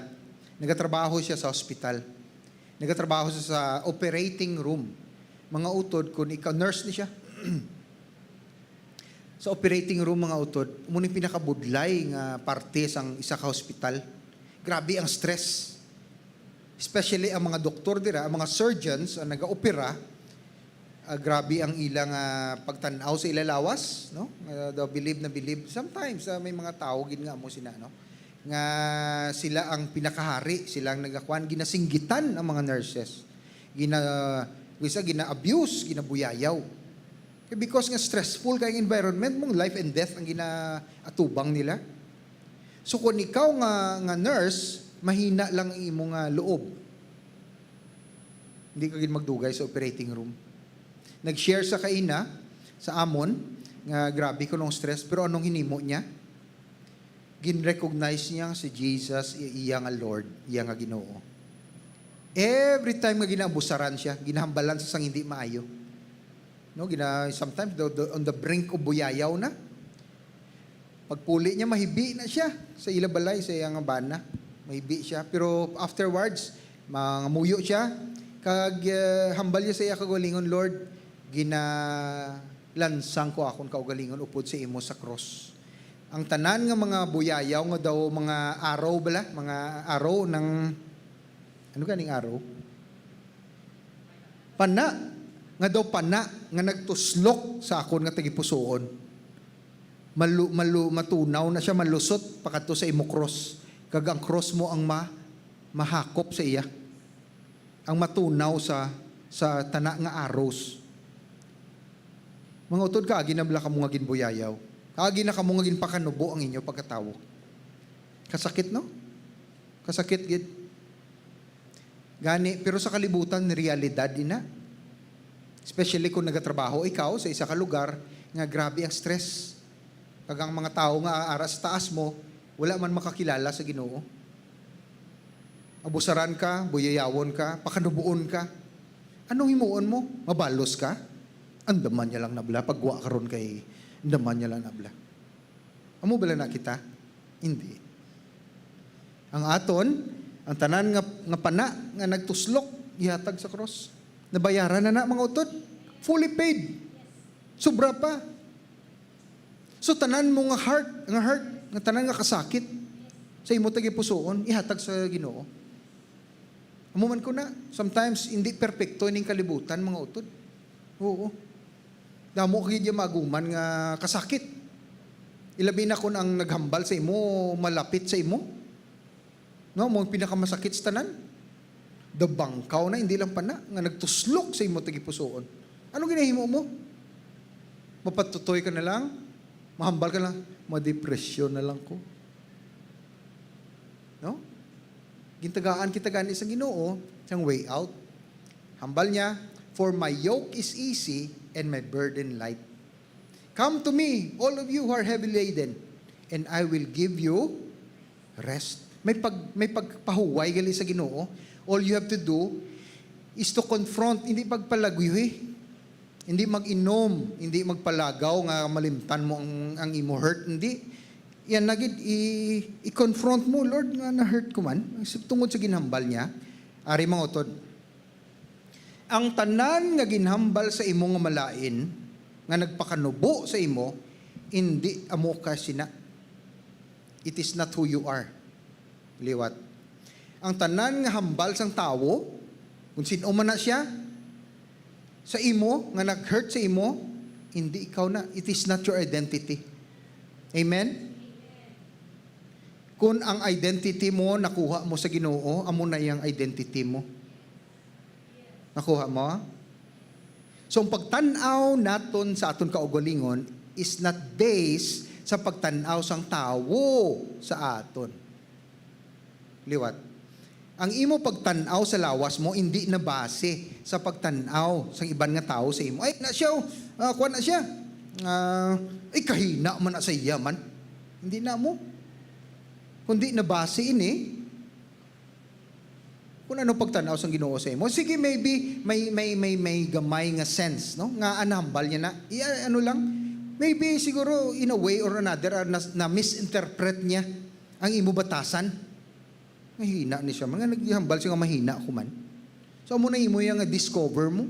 nagatrabaho siya sa hospital. Nagatrabaho siya sa operating room. Mga utod, kung ikaw, nurse ni siya. Sa operating room, mga utod, amo ni pinakabudlay nga parte sang isa ka hospital. Grabe ang stress. Especially ang mga doktor dira, ang mga surgeons, ang nagaopera, ah, grabe ang ilang, ah, pagtan-aw sa ila lawas, no? Ah, daw bilib na bilib. Sometimes, ah, may mga tawo gid nga amo sina, no? Nga sila ang pinakahari, sila ang nagakuan, ginasinggitan ang mga nurses. Gina-, bisa gina-abuse, ginabuyayaw. Kay because nga stressful kay ang environment mo, life and death ang ginaatubang nila. So kung ikaw nga, nga nurse, mahina lang ang imo nga loob. Hindi ka gid magdugay sa operating room. Nag-share sa kaina sa amon nga grabe kuno ang stress, pero anong hinimo niya? Gin-recognize niya si Jesus, i-, iya nga Lord, iya nga Ginoo. Every time nga ginaabusaran siya, ginahambalan sa sang hindi maayo. No, gina-, sometimes the, the, on the brink of buyayaw na. Pagpuli niya, mahibi na siya sa ila balay, sa iya nga bana. Mahibi siya. Pero afterwards, mangamuyo siya. Kag, eh, hambal niya sa iya kaugalingon, "Lord, ginalansang ko akon kaugalingon upod sa imo sa krus." Ang tanan nga mga buyayaw nga daw mga arrow bala, mga arrow ng, ano ganing arrow? Pana, nga daw pana nga nagtuslok sa akon nga tagipusoon. Malu-, malu-, matunaw na siya, malusot pakadto sa imo krus. Kag ang krus mo ang ma-, mahakop sa iya. Ang matunaw sa, sa tana nga arrows. Mga utod, kaagi na bala kamo nga ginbuyayaw. Kaagi na kamo nga ginpakanubo ang inyo pagkatawo. Kasakit, no? Kasakit gid. Gani, pero sa kalibutan, realidad ina. Especially kung nagatrabaho ikaw sa isa ka lugar nga grabe ang stress. Kag ang mga tawo nga ara sa taas mo, wala man makakilala sa Ginoo. Abusaran ka, buyayawon ka, pakanubuon ka. Anong himuon mo? Mabalos ka? Andaman niya lang na bala. Pagwa karon kay andaman niya lang na bala. Amo bala na kita? Hindi. Ang aton, ang tanan nga, nga pana nga nagtuslok, ihatag sa krus. Nabayaran na na, mga utod. Fully paid. Sobra pa. So, tanan mo nga heart, nga heart, nga tanan nga kasakit sa imo tagipusoon, ihatag sa Ginoo. Amo man ko na, sometimes, hindi perpekto ining kalibutan, mga utod. Oo. Damo ka gid maaguman nga kasakit. Ilabi na kung ang naghambal sa imo, malapit sa imo. No, mo ang pinakamasakit sa tanan. Dabangkaw na, hindi lang pana, nga nagtuslok sa imo tagipusoon. Ano ginahimo mo? Mapatutoy ka na lang? Mahambal ka lang? Madepresyon na lang ko. No? Gintagaan kita gani sa Ginoo sang way out. Hambal niya, "For my yoke is easy and my burden light. Come to me, all of you who are heavy laden, and I will give you rest." May pag-, may pagpahuway gali sa Ginoo. All you have to do is to confront, hindi pagpalaguyuhi. Hindi mag-inom, hindi magpalagaw nga malimtan mo ang, ang imo hurt. Hindi. Yan na gid, i-, i-confront mo, "Lord, nga na-hurt ko man. Tungod sa ginhambal niya." Ari, mga utod. Ang tanan nga ginhambal sa imo nga malain, nga nagpakanubo sa imo, hindi amo ka sina. It is not who you are. Liwat. Ang tanan nga hambal sang tawo, kung sin-o man na siya, sa imo, nga nag-hurt sa imo, hindi ikaw na. It is not your identity. Amen? Kung ang identity mo nakuha mo sa Ginoo, amo na iyang identity mo. Nakuha mo? So, ang pagtan-aw naton sa aton kaugalingon is not based sa pagtan-aw sang tawo sa aton. Liwat. Ang imo pagtan-aw sa lawas mo indi na base sa pagtan-aw sang iban nga tawo sa imo. "Ay, na siya, oh. Ah, kuwan na siya. Ah, ay, kahina man na sa iya man." Hindi na mo. Kundi na base ini kung ano pagtan-aw sang Ginoo sa imo. Sige, maybe may, may, may, may gamay nga sense, no? Nga anambal niya na, i-, ano lang, maybe siguro in a way or another, ah, na, na-misinterpret niya ang imo batasan. Mahina ni siya man, nga naghambal siya nga mahina ko man. So, amo na imo yang nga discover mo.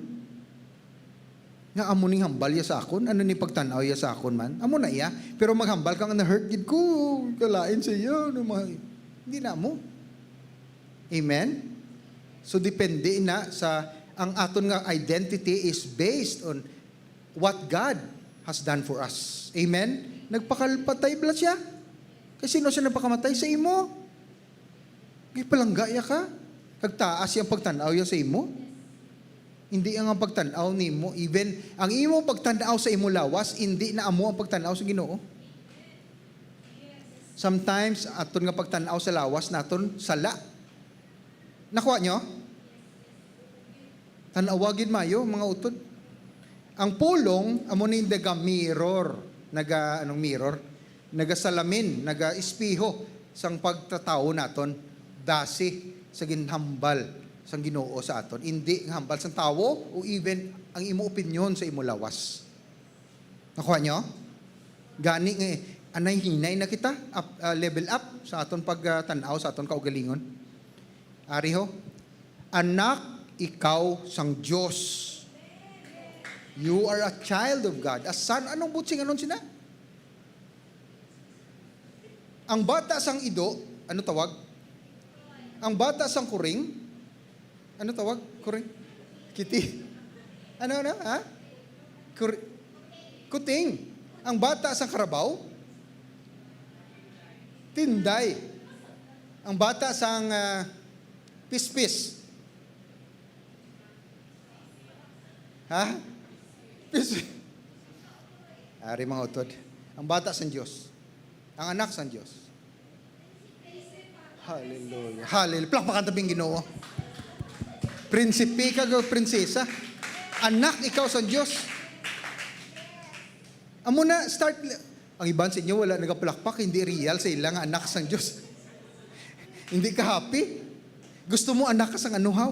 Nga amo ning hambal ya sa akon, ano ni pagtan-aw ya sa akon man? Amo na iya, pero maghambal ka nga na-hurt gid ko, kalain sa iya, ano, mga, hindi na mo. Amen? So, depende na sa, ang aton nga identity is based on what God has done for us. Amen? Nagpakalpatay bala siya. Kay sino siya nagpakamatay sa imo? May palangga ya ka. Kag taas yang pagtan-aw ya sa imo. Hindi ang, ang pagtan-aw nimo. Even ang imo pagtan-aw sa imo lawas, hindi na amo ang pagtan-aw sa Ginoo. Sometimes, aton nga pagtan-aw sa lawas naton, sala. Nakuha nyo? Tan-awa gid mayo, mga utod. Ang pulong, amo ni naga-mirror, naga, anong mirror? Nagasalamin, naga-espeho sang pagtatawo naton, base sa ginhambal sang Ginoo sa aton. Hindi nga hambal sang tawo o even ang imo opinyon sa imo lawas. Nakuha nyo? Gani nga, anay hinay na kita, up, ah, level up sa aton pagtan-aw sa aton kaugalingon. Ari ho, anak ikaw sang Dios. You are a child of God. A son, anong butsing, anong sina? Ang bata sang ido, ano tawag? Ang bata sang kuring, ano tawag? Kuring? Kiti. Ano, ano? Ha? Kur-, kuting. Ang bata sang karabaw? Tinday. Ang bata sang, ah, pispis? Ha? Pispis. Ari, mga utod. Ang bata sang Dios. Ang anak sang Dios. Hallelujah. Hallelujah. Palakpakan ta bing Ginoo. Prinsipe kag prinsesa. Anak ikaw sang Dios. Amo na, start. Ang iban sa inyo wala nagapalakpak, hindi real sa ila nga anak sang Dios. Hindi ka happy? Gusto mo anak ka sang anuhaw?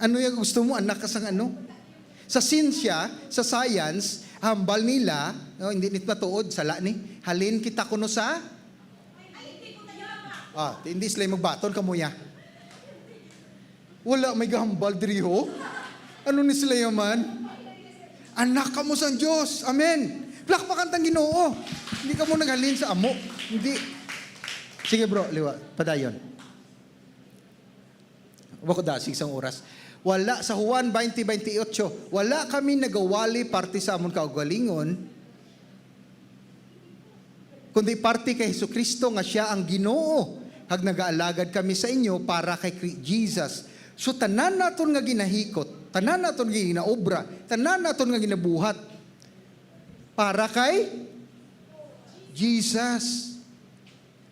Ano yung gusto mo, anak ka sang ano? Sa sinsya, sa science, hambal nila, no, hindi nit matuod, sala ni. Halin kita kuno sa? Ah, hindi sila magbaton, kamo ya. Wala may gahambal diri, ho? Ano ni sila yaman? Anak kamo sang Dios. Amen. Plakpakan tang Ginoo. Hindi kamo naghalin sa amo. Hindi. Sige, bro, liwa. Padayon. Wa ko dasig sang oras. Wala, sa Juan twenty twenty-eight, "Wala kami nagawali parte sa amon kaugalingon, kundi parte kay Jesu-Cristo nga sia ang Ginoo, kag nagaalagad kami sa inyo para kay Cri-, Jesus." So, tanan naton nga ginahikot, tanan naton nga ginaobra, tanan naton nga ginabuhat, para kay Jesus.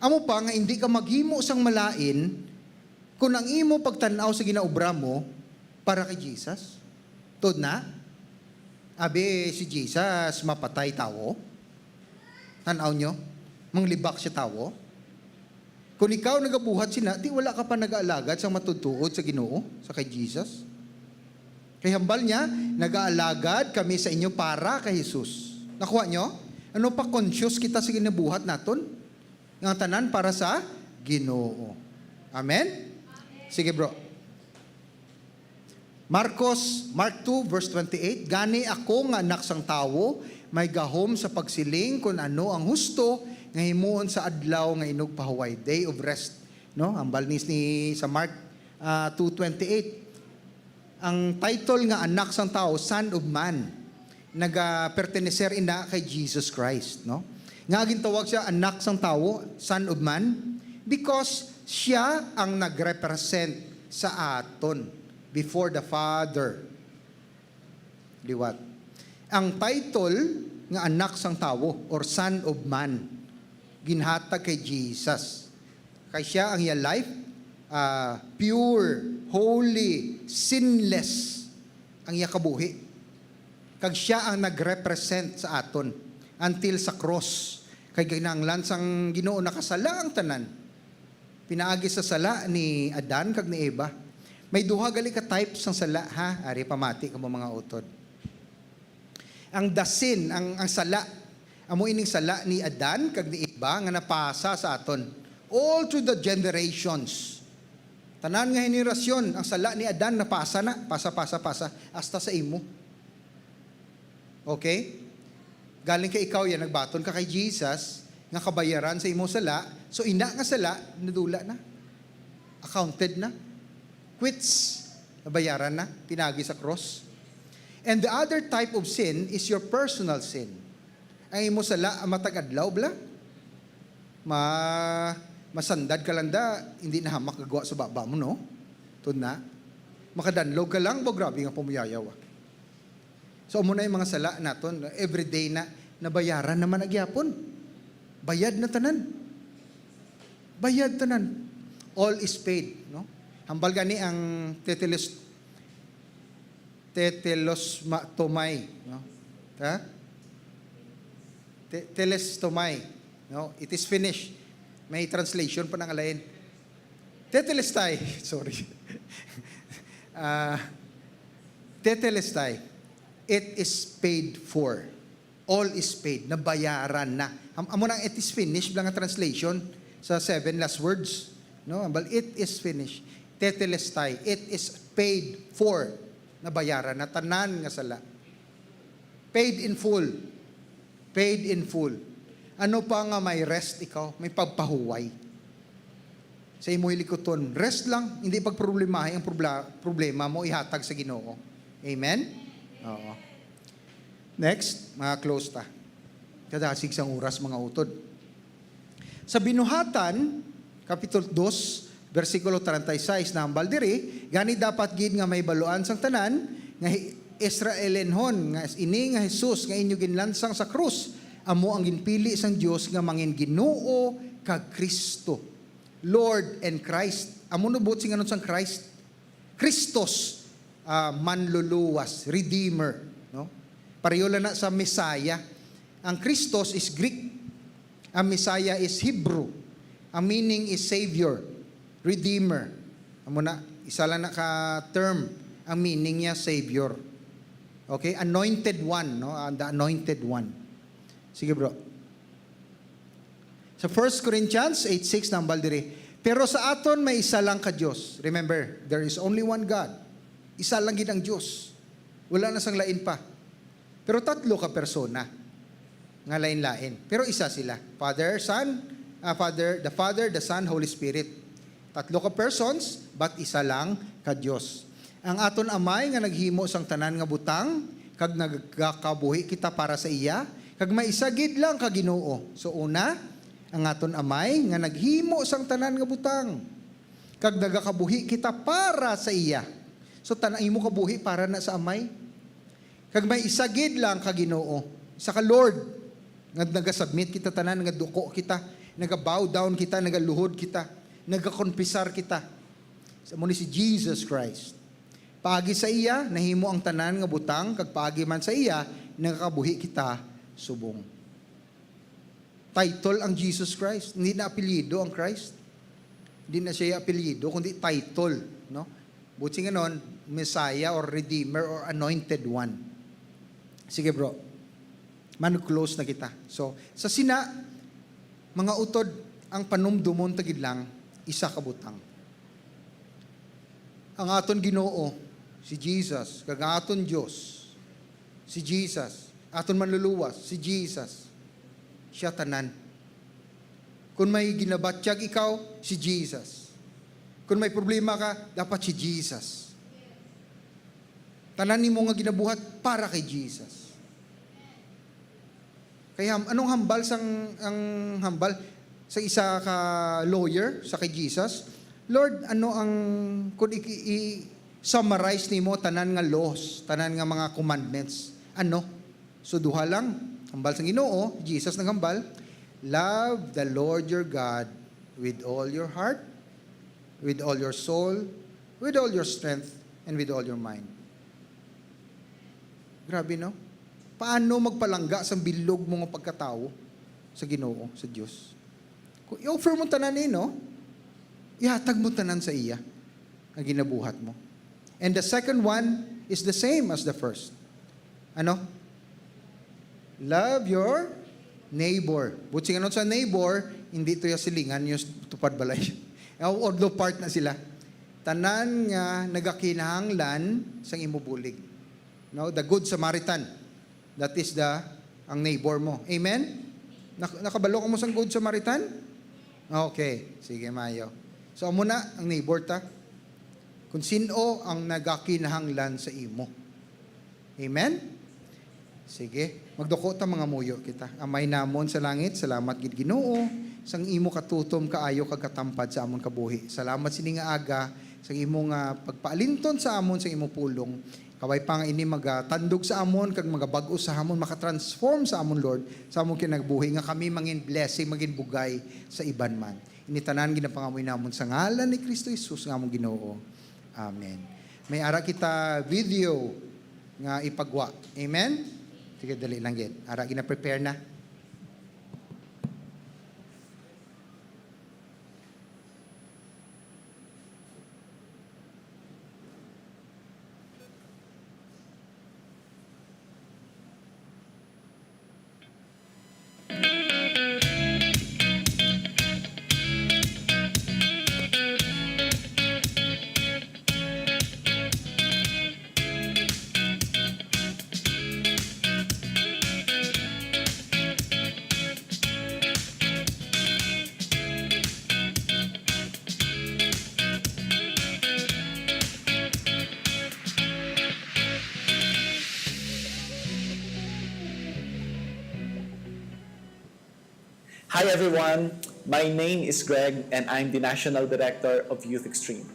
Amo pa nga hindi ka maghimo sang malain kung ang imo pagtan-aw sa ginaobra mo para kay Jesus. Tuod na, abi si Jesus mapatay tawo. Tan-aw nyo, manglibak siya tawo. Kung ikaw nagabuhat sina, di wala ka pa nagaalagad sang matutuod sa Ginoo, sa kay Jesus. Kay hambal niya, "Nagaalagad kami sa inyo para kay Jesus." Nakuha nyo? Ano pa, conscious kita sa ginabuhat naton? Nga tanan para sa Ginoo. Amen? Sige, bro. Marcos, Mark two, verse twenty-eight, "Gani ako nga Anak sang Tawo may gahom sa pagsiling kon ano ang husto nga himuon sa adlaw nga inugpahuway," day of rest, no? Hambal ni, ni sa Mark, ah, two twenty-eight. Ang title nga Anak sang Tawo, Son of Man, nagaperteneser ina kay Jesus Christ, no? Nga gintawag siya Anak sang Tawo, Son of Man, because siya ang nagrepresent sa aton before the Father. Liwat. Ang title nga Anak sang Tawo or Son of Man, ginhatag kay Jesus. Kay siya ang iya life, ah, pure, holy, sinless ang iya kabuhi. Kag siya ang nagrepresent sa aton until sa cross. Kay kinahanglan sang Ginoo, nakasala ang tanan. Pinaagi sa sala ni Adan kag ni Eva. May duha gali ka type sang sala, ha? Ari, pamati kamo, mga utod. Ang dasin, ang, ang sala, amo ining sala ni Adan kag ni Eva nga napasa sa aton. All through the generations. Tanan nga henerasyon, ang sala ni Adan napasa na, pasa, pasa, pasa, hasta sa imo. Okay? Galing kay ikaw yan, nagbaton ka kay Jesus, nga kabayaran sa imo sala, so ina nga sala, nadula na. Accounted na. Quits, nabayaran na, pinagi sa cross. And the other type of sin is your personal sin. Ang imo sala, matag adlaw, bala? Ma-, masandad ka lang da, hindi na hamak gagawa sa baba mo, no? Tuod na. Makadanlog ka lang, ba, grabe nga pamuyayaw, ah. So, amo na yung mga sala naton. Everyday na, nabayaran naman na gyapon. Bayad na tanan. Bayad tanan. All is paid, no? Hambal gani ang tetelos-, tetelestomai, no? Ha? Te-, telestomai, no? It is finished. May translation pa nga lain. Tetelestai, sorry. Ah, tetelestai, it is paid for. All is paid. Nabayaran na. Am-, amo nang "it is finished" lang ang translation sa seven last words, no? Ambal, "It is finished." Tetelestai, it is paid for. Nabayaran na tanan nga sala. Paid in full. Paid in full. Ano pa nga may rest ikaw? May pagpahuway sa imo hilikuton. Rest lang, hindi pagproblemahi ang probla-, problema mo, ihatag sa Ginoo. Amen? Oo. Next, mga close ta. Kadasig sang oras, mga utod. Sa Binuhatan, Kapitulo dos, bersikulo treinta y seis, nahambal diri, "Gani dapat gid nga mahibaluan sang tanan nga hi-, Israelenhon, nga ini nga Jesus nga inyo ginlansang sa krus, amo ang ginpili sang Dios nga mangin Ginoo kag Cristo." Lord and Christ. Amo no buot singanon sang Christ? Christos, ah, manluluwas, redeemer, no? Pareho lang na sa Messiah. Ang Christos is Greek. Ang Messiah is Hebrew. Ang meaning is Savior, Redeemer. Amo na, isa lang na ka term ang meaning niya, Savior. Okay? Anointed one, no? Ah, the anointed one. Sige, bro. Sa First Corinthians eight six, nahambal diri, "Pero sa aton may isa lang ka Dios." Remember, there is only one God. Isa lang gid ang Dios. Wala na sang lain pa. Pero tatlo ka persona nga lain-lain. Pero isa sila. Father, Son, ah, Father, the Father, the Son, Holy Spirit. Tatlo ka persons, but isa lang ka Dios. Ang aton Amay nga naghimo sang tanan nga butang, kag nagakabuhi kita para sa iya, kag may isa gid lang ka Ginoo. So, una, ang aton Amay nga naghimo sang tanan nga butang, kag nagakabuhi kita para sa iya. So, tan-, ang imo kabuhi para na sa Amay. Kag may isa gid lang ka Ginoo, isa ka Lord, nga nagasubmit kita tanan, nga duko kita, Naga-bow down kita, nagaluhod kita, nagakonpisar kita. Sa mo ni si Jesus Christ. Paagi sa iya, nahimo ang tanan nga butang, kag paagi man sa iya, nagakabuhi kita subong. Title ang Jesus Christ, hindi na apelyido ang Christ. Hindi na siya apelyido, kundi title, no? Buot silingon, Messiah or Redeemer or Anointed One. Sige, bro. Man-close na kita. So, sa sina, mga utod, ang panumdumon ta gid lang, isa ka butang. Ang aton Ginoo, si Jesus, kag ang aton Dios, si Jesus. Aton Manluluwas, si Jesus. Siya tanan. Kung may ginabatyag ikaw, si Jesus. Kung may problema ka, dapat si Jesus. Tanan nimo nga ginabuhat para kay Jesus. Kay ham-, anong hambal sang, ang hambal sa isa ka lawyer sa kay Jesus? "Lord, ano ang, kung i-, i-summarize nimo tanan nga laws, tanan nga mga commandments, ano?" So, duha lang. Hambal sang Ginoo, Jesus naghambal, "Love the Lord your God with all your heart, with all your soul, with all your strength, and with all your mind." Grabe, no? Paano magpalangga sang bilog mo nga pagkatawo sa Ginoo, sa Dios? Kung i-offer mo tanan ni, no? Ihatag mo tanan sa iya ang ginabuhat mo. And the second one is the same as the first. Ano? Love your neighbor. Buot silingon sa neighbor, hindi to ya silingan yung tupad balay. Although part na sila. Tanan nga nagakinahanglan sang imo bulig. No, the Good Samaritan. That is the, ang neighbor mo. Amen? Nak-, nakabalo ka mo sang Good Samaritan? Okay. Sige, mayo. So, amo na ang neighbor ta. Kung sino ang nagakinahanglan sa imo. Amen? Sige. Magduko ta, mangamuyo kita. Amay namon sa langit, salamat gid, Ginoo, sang imo katutom, kaayo, kag katampad sa amon kabuhi. Salamat sini nga aga, sang imo nga pagpaalinton sa amon, sang imo pulong. Kabay pa nga ini magatandog sa amon kag magabag-o sa amon, makatransform sa amon, Lord, sa amon kinabuhi, nga kami mangin blessing, mangin bugay sa iban man. Ini tanan ginapangamuyo namon sa ngalan ni Cristo Jesus nga amon Ginoo. Amen. May ara kita video nga ipagwa. Amen? Sige, dali lang gid. Ara, gina-prepare na. Hi everyone, my name is Greg and I'm the National Director of Youth Extreme.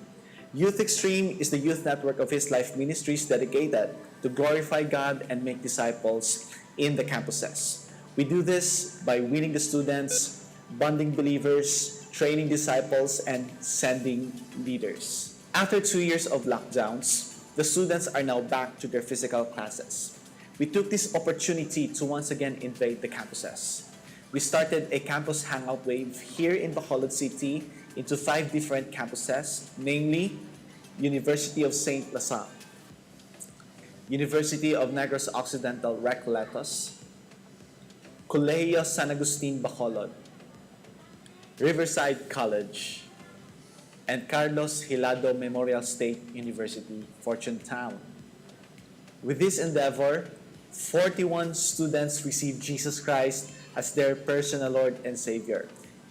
Youth Extreme is the youth network of His Life Ministries dedicated to glorify God and make disciples in the campuses. We do this by winning the students, bonding believers, training disciples, and sending leaders. After two years of lockdowns, the students are now back to their physical classes. We took this opportunity to once again invade the campuses. We started a campus hangout wave here in Bacolod City into five different campuses, namely University of Saint Lasang, University of Negros Occidental Recoletos, Colegio San Agustin Bacolod, Riverside College, and Carlos Hilado Memorial State University, Fortune Town. With this endeavor, forty-one students received Jesus Christ as their personal Lord and Savior.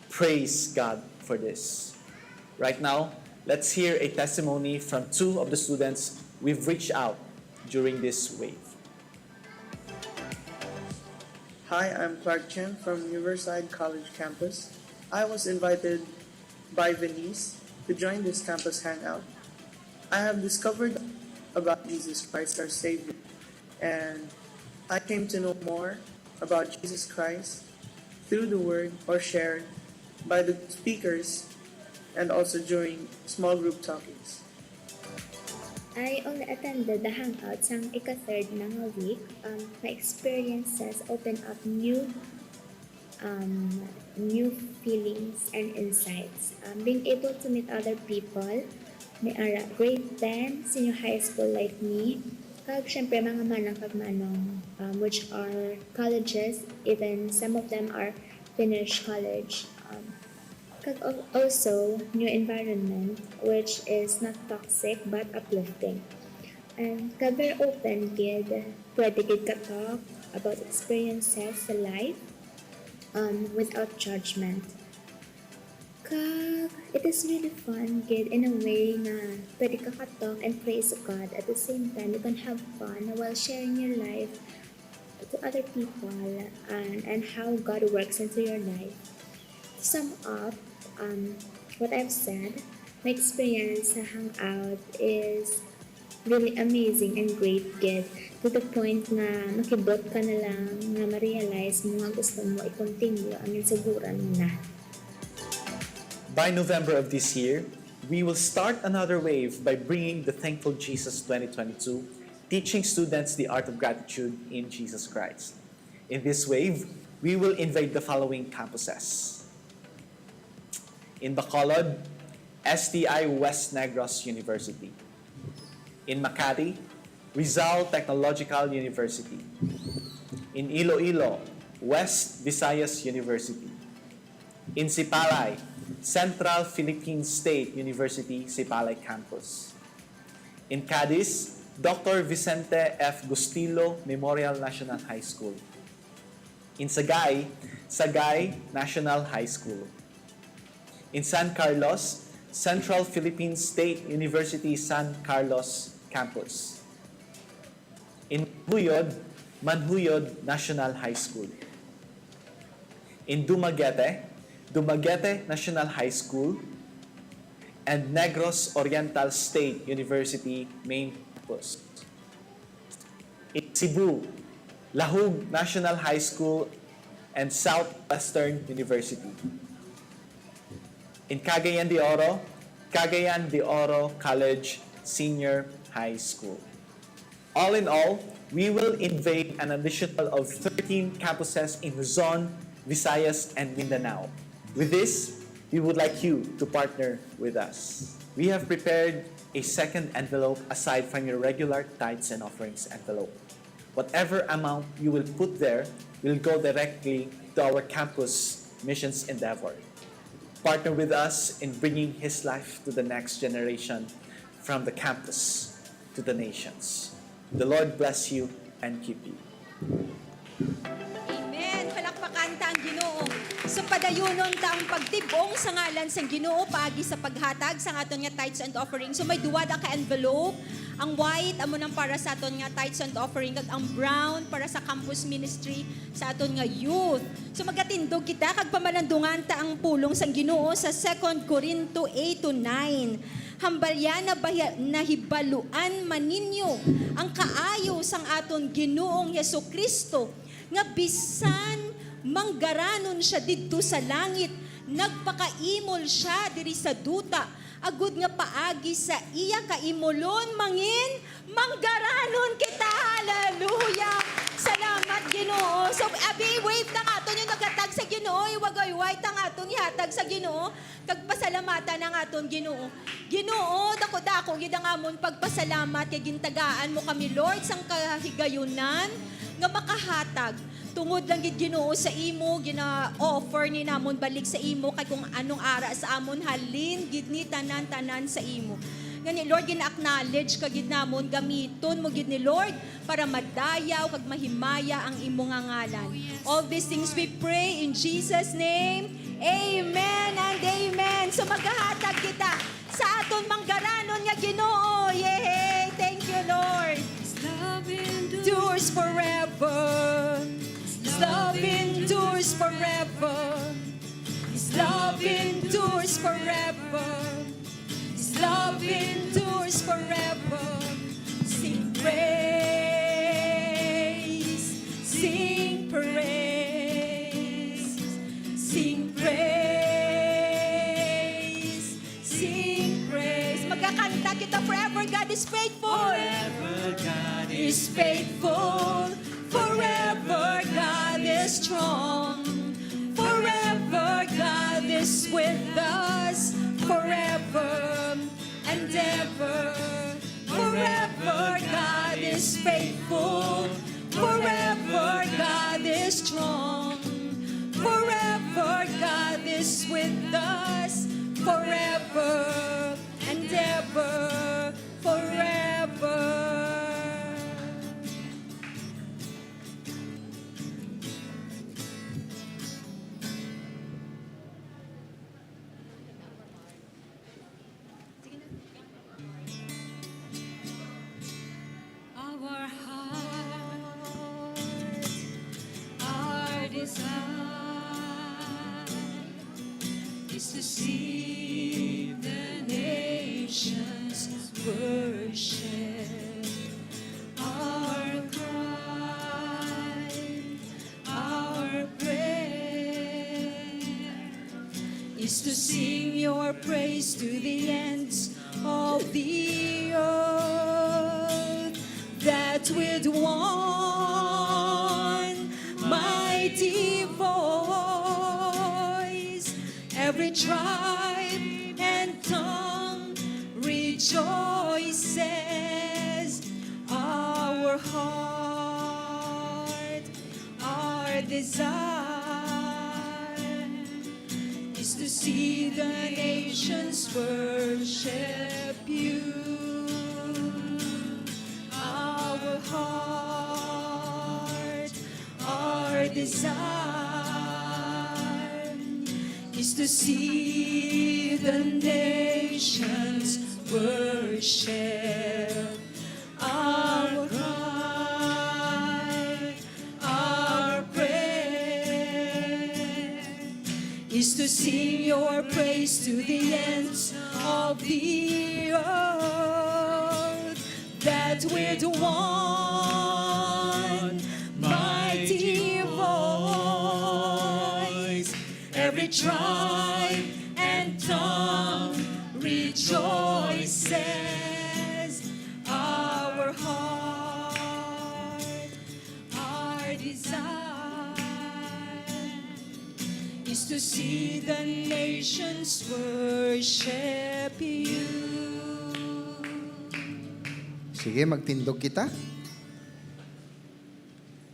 Praise God for this. Right now, let's hear a testimony from two of the students we've reached out during this wave. Hi, I'm Clark Chen from Riverside College Campus. I was invited by Venice to join this campus hangout. I have discovered about Jesus Christ, our Savior, and I came to know more about Jesus Christ through the word or shared by the speakers and also during small group talkings. I only attended the hangout sang ika-third na nga week. Um, my experiences open up new um, new feelings and insights. Um, being able to meet other people, may ara grade ten, senior high school like me, kag syempre mga manang kag manong, um, which are colleges, even some of them are finished college. Um, kag al- also, new environment, which is not toxic but uplifting. And kag very open gid, pwede gid ka talk about experiences sa life um, without judgment. Kag it is really fun gid in a way nga pwede ka ka-talk and praise God. At the same time, you can have fun while sharing your life to other people and, and how God works into your life. To sum up, um, what I've said, my experience sa hangout is really amazing and great gid, to the point nga makibot ka na lang nga ma-realize mo nga gusto mo i-continue ang ginsuguran mo na. By November of this year, we will start another wave by bringing the Thankful Jesus twenty twenty-two, teaching students the art of gratitude in Jesus Christ. In this wave, we will invade the following campuses. In Bacolod, S T I West Negros University. In Makati, Rizal Technological University. In Iloilo, West Visayas University. In Sipalay, Central Philippine State University, Sipalay Campus. In Cadiz, Doctor Vicente F. Gustilo Memorial National High School. In Sagay, Sagay National High School. In San Carlos, Central Philippine State University San Carlos Campus. In Manjuyod, Manjuyod National High School. In Dumaguete, Dumaguete National High School and Negros Oriental State University Main Campus. In Cebu, Lahug National High School and Southwestern University. In Cagayan de Oro, Cagayan de Oro College Senior High School. All in all, we will invade an additional of thirteen campuses in Luzon, Visayas, and Mindanao. With this, we would like you to partner with us. We have prepared a second envelope aside from your regular tithes and offerings envelope. Whatever amount you will put there will go directly to our campus missions endeavor. Partner with us in bringing His life to the next generation, from the campus to the nations. The Lord bless you and keep you. Amen. Palakpakan ta ang Ginoo. So, padayunon ta ang pagtib-ong sa ngalan sang Ginoo paagi sa paghatag sa aton nga tithes and offerings. So, may duwa da ka envelope. Ang white amo nang para sa aton nga tithes and offering, kag ang brown para sa campus ministry sa aton nga youth. So, magatindog kita kag pamalandungan ta ang pulong sang Ginoo sa Second Corinto eight to nine. Hambal ya na bahi-, nahibaluan man ninyo ang kaayo sang aton Ginoong Jesu-Cristo, nga bisan manggaranon sia didto sa langit, nagpakaimol sia diri sa duta, agud nga paagi sa iya kaimolon mangin manggaranon kita. Hallelujah! Salamat, Ginoo. So, abi, wave ta nga aton yung naghatag sa Ginoo, iwagay-way ta nga aton ihatag sa Ginoo. Kag pasalamatan ang aton Ginoo. Ginoo, dako-dako gid ang amon pagpasalamat kay gintagaan mo kami, Lord, sang kahigayunan nga makahatag. Tungod lang gid, Ginoo, sa imo gina-offer ni namon balik sa imo, kay kung anong ara sa amon, halin gid ni tanan-tanan sa imo. Ngani, Lord, gina-acknowledge ka gid namon, gamiton mo gid ni, Lord, para madayaw kag mahimaya ang imo nga ngalan. All these things we pray in Jesus' name. Amen and amen. So, maghahatag kita sa aton manggaranon nga Ginoo. Yay! Thank you, Lord. His love endures forever. His love endures forever. His love endures forever. His love endures forever. Sing praise, sing praise, sing praise. strong. Forever God is with us, forever and ever. Forever God is faithful, forever God is strong. Forever God is with us, forever and ever, forever. Our heart, our desire is to see the nations worship. Our cry, our prayer is to sing your praise to the ends of the earth, that with one mighty voice every tribe and tongue rejoices. Our heart, our desire is to see the nations worship you. Our heart, our desire is to see the nations worship. Our cry, our prayer is to sing your praise to the ends of the earth, that with one mighty voice every tribe and tongue rejoices. Our heart, our desire is to see the nations worship you. Sige, magtindog kita.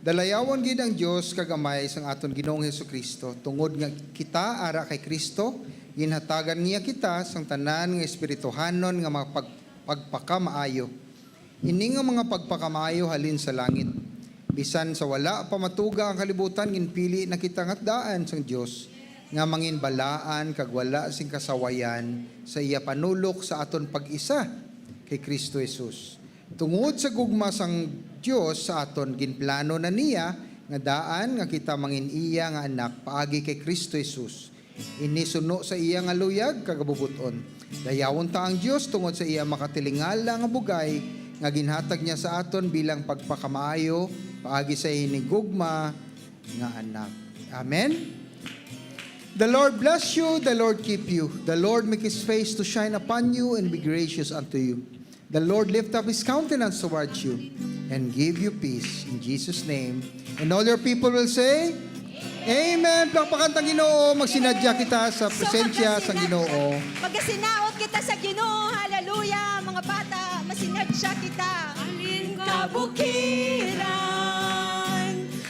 Dalayawon gid ang Dios kag Amay sang aton Ginoong Jesu-Cristo, tungod nga kita ara kay Cristo, ginhatagan niya kita sang tanan nga espirituhanon nga mga pag-, pagpakamaayo. Ini nga mga pagpakamaayo halin sa langit. Bisan sa wala pa matuga ang kalibutan, ginpili na kita nga daan sang Dios nga manginbalaan kag wala sing kasawayan sa iya panulok sa aton pag-isa kay Cristo Jesus. Tungod sa gugma sang Dios sa aton, ginplano na niya nga daan nga kita mangin-iya nga anak paagi kay Cristo Jesus. Ini suno sa iya nga luyag kag kabubot-on. Dayawon ta ang Dios tungod sa iya makatilingala nga bugay nga ginhatag niya sa aton bilang pagpakamaayo paagi sa hinigugma nga anak. Amen. The Lord bless you, the Lord keep you. The Lord make his face to shine upon you and be gracious unto you. The Lord lift up his countenance towards you and give you peace in Jesus' name. And all your people will say, Amen. Palakpakan ta ang Ginoo. Magsinadya kita sa presensya sang Ginoo. Magasinaot kita sa Ginoo. Hallelujah. Mga bata, masinadya kita. Halin kabukiran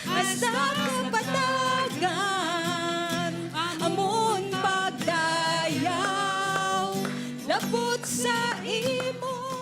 hasta kapatagan, amon pagdayaw, lapot sa imo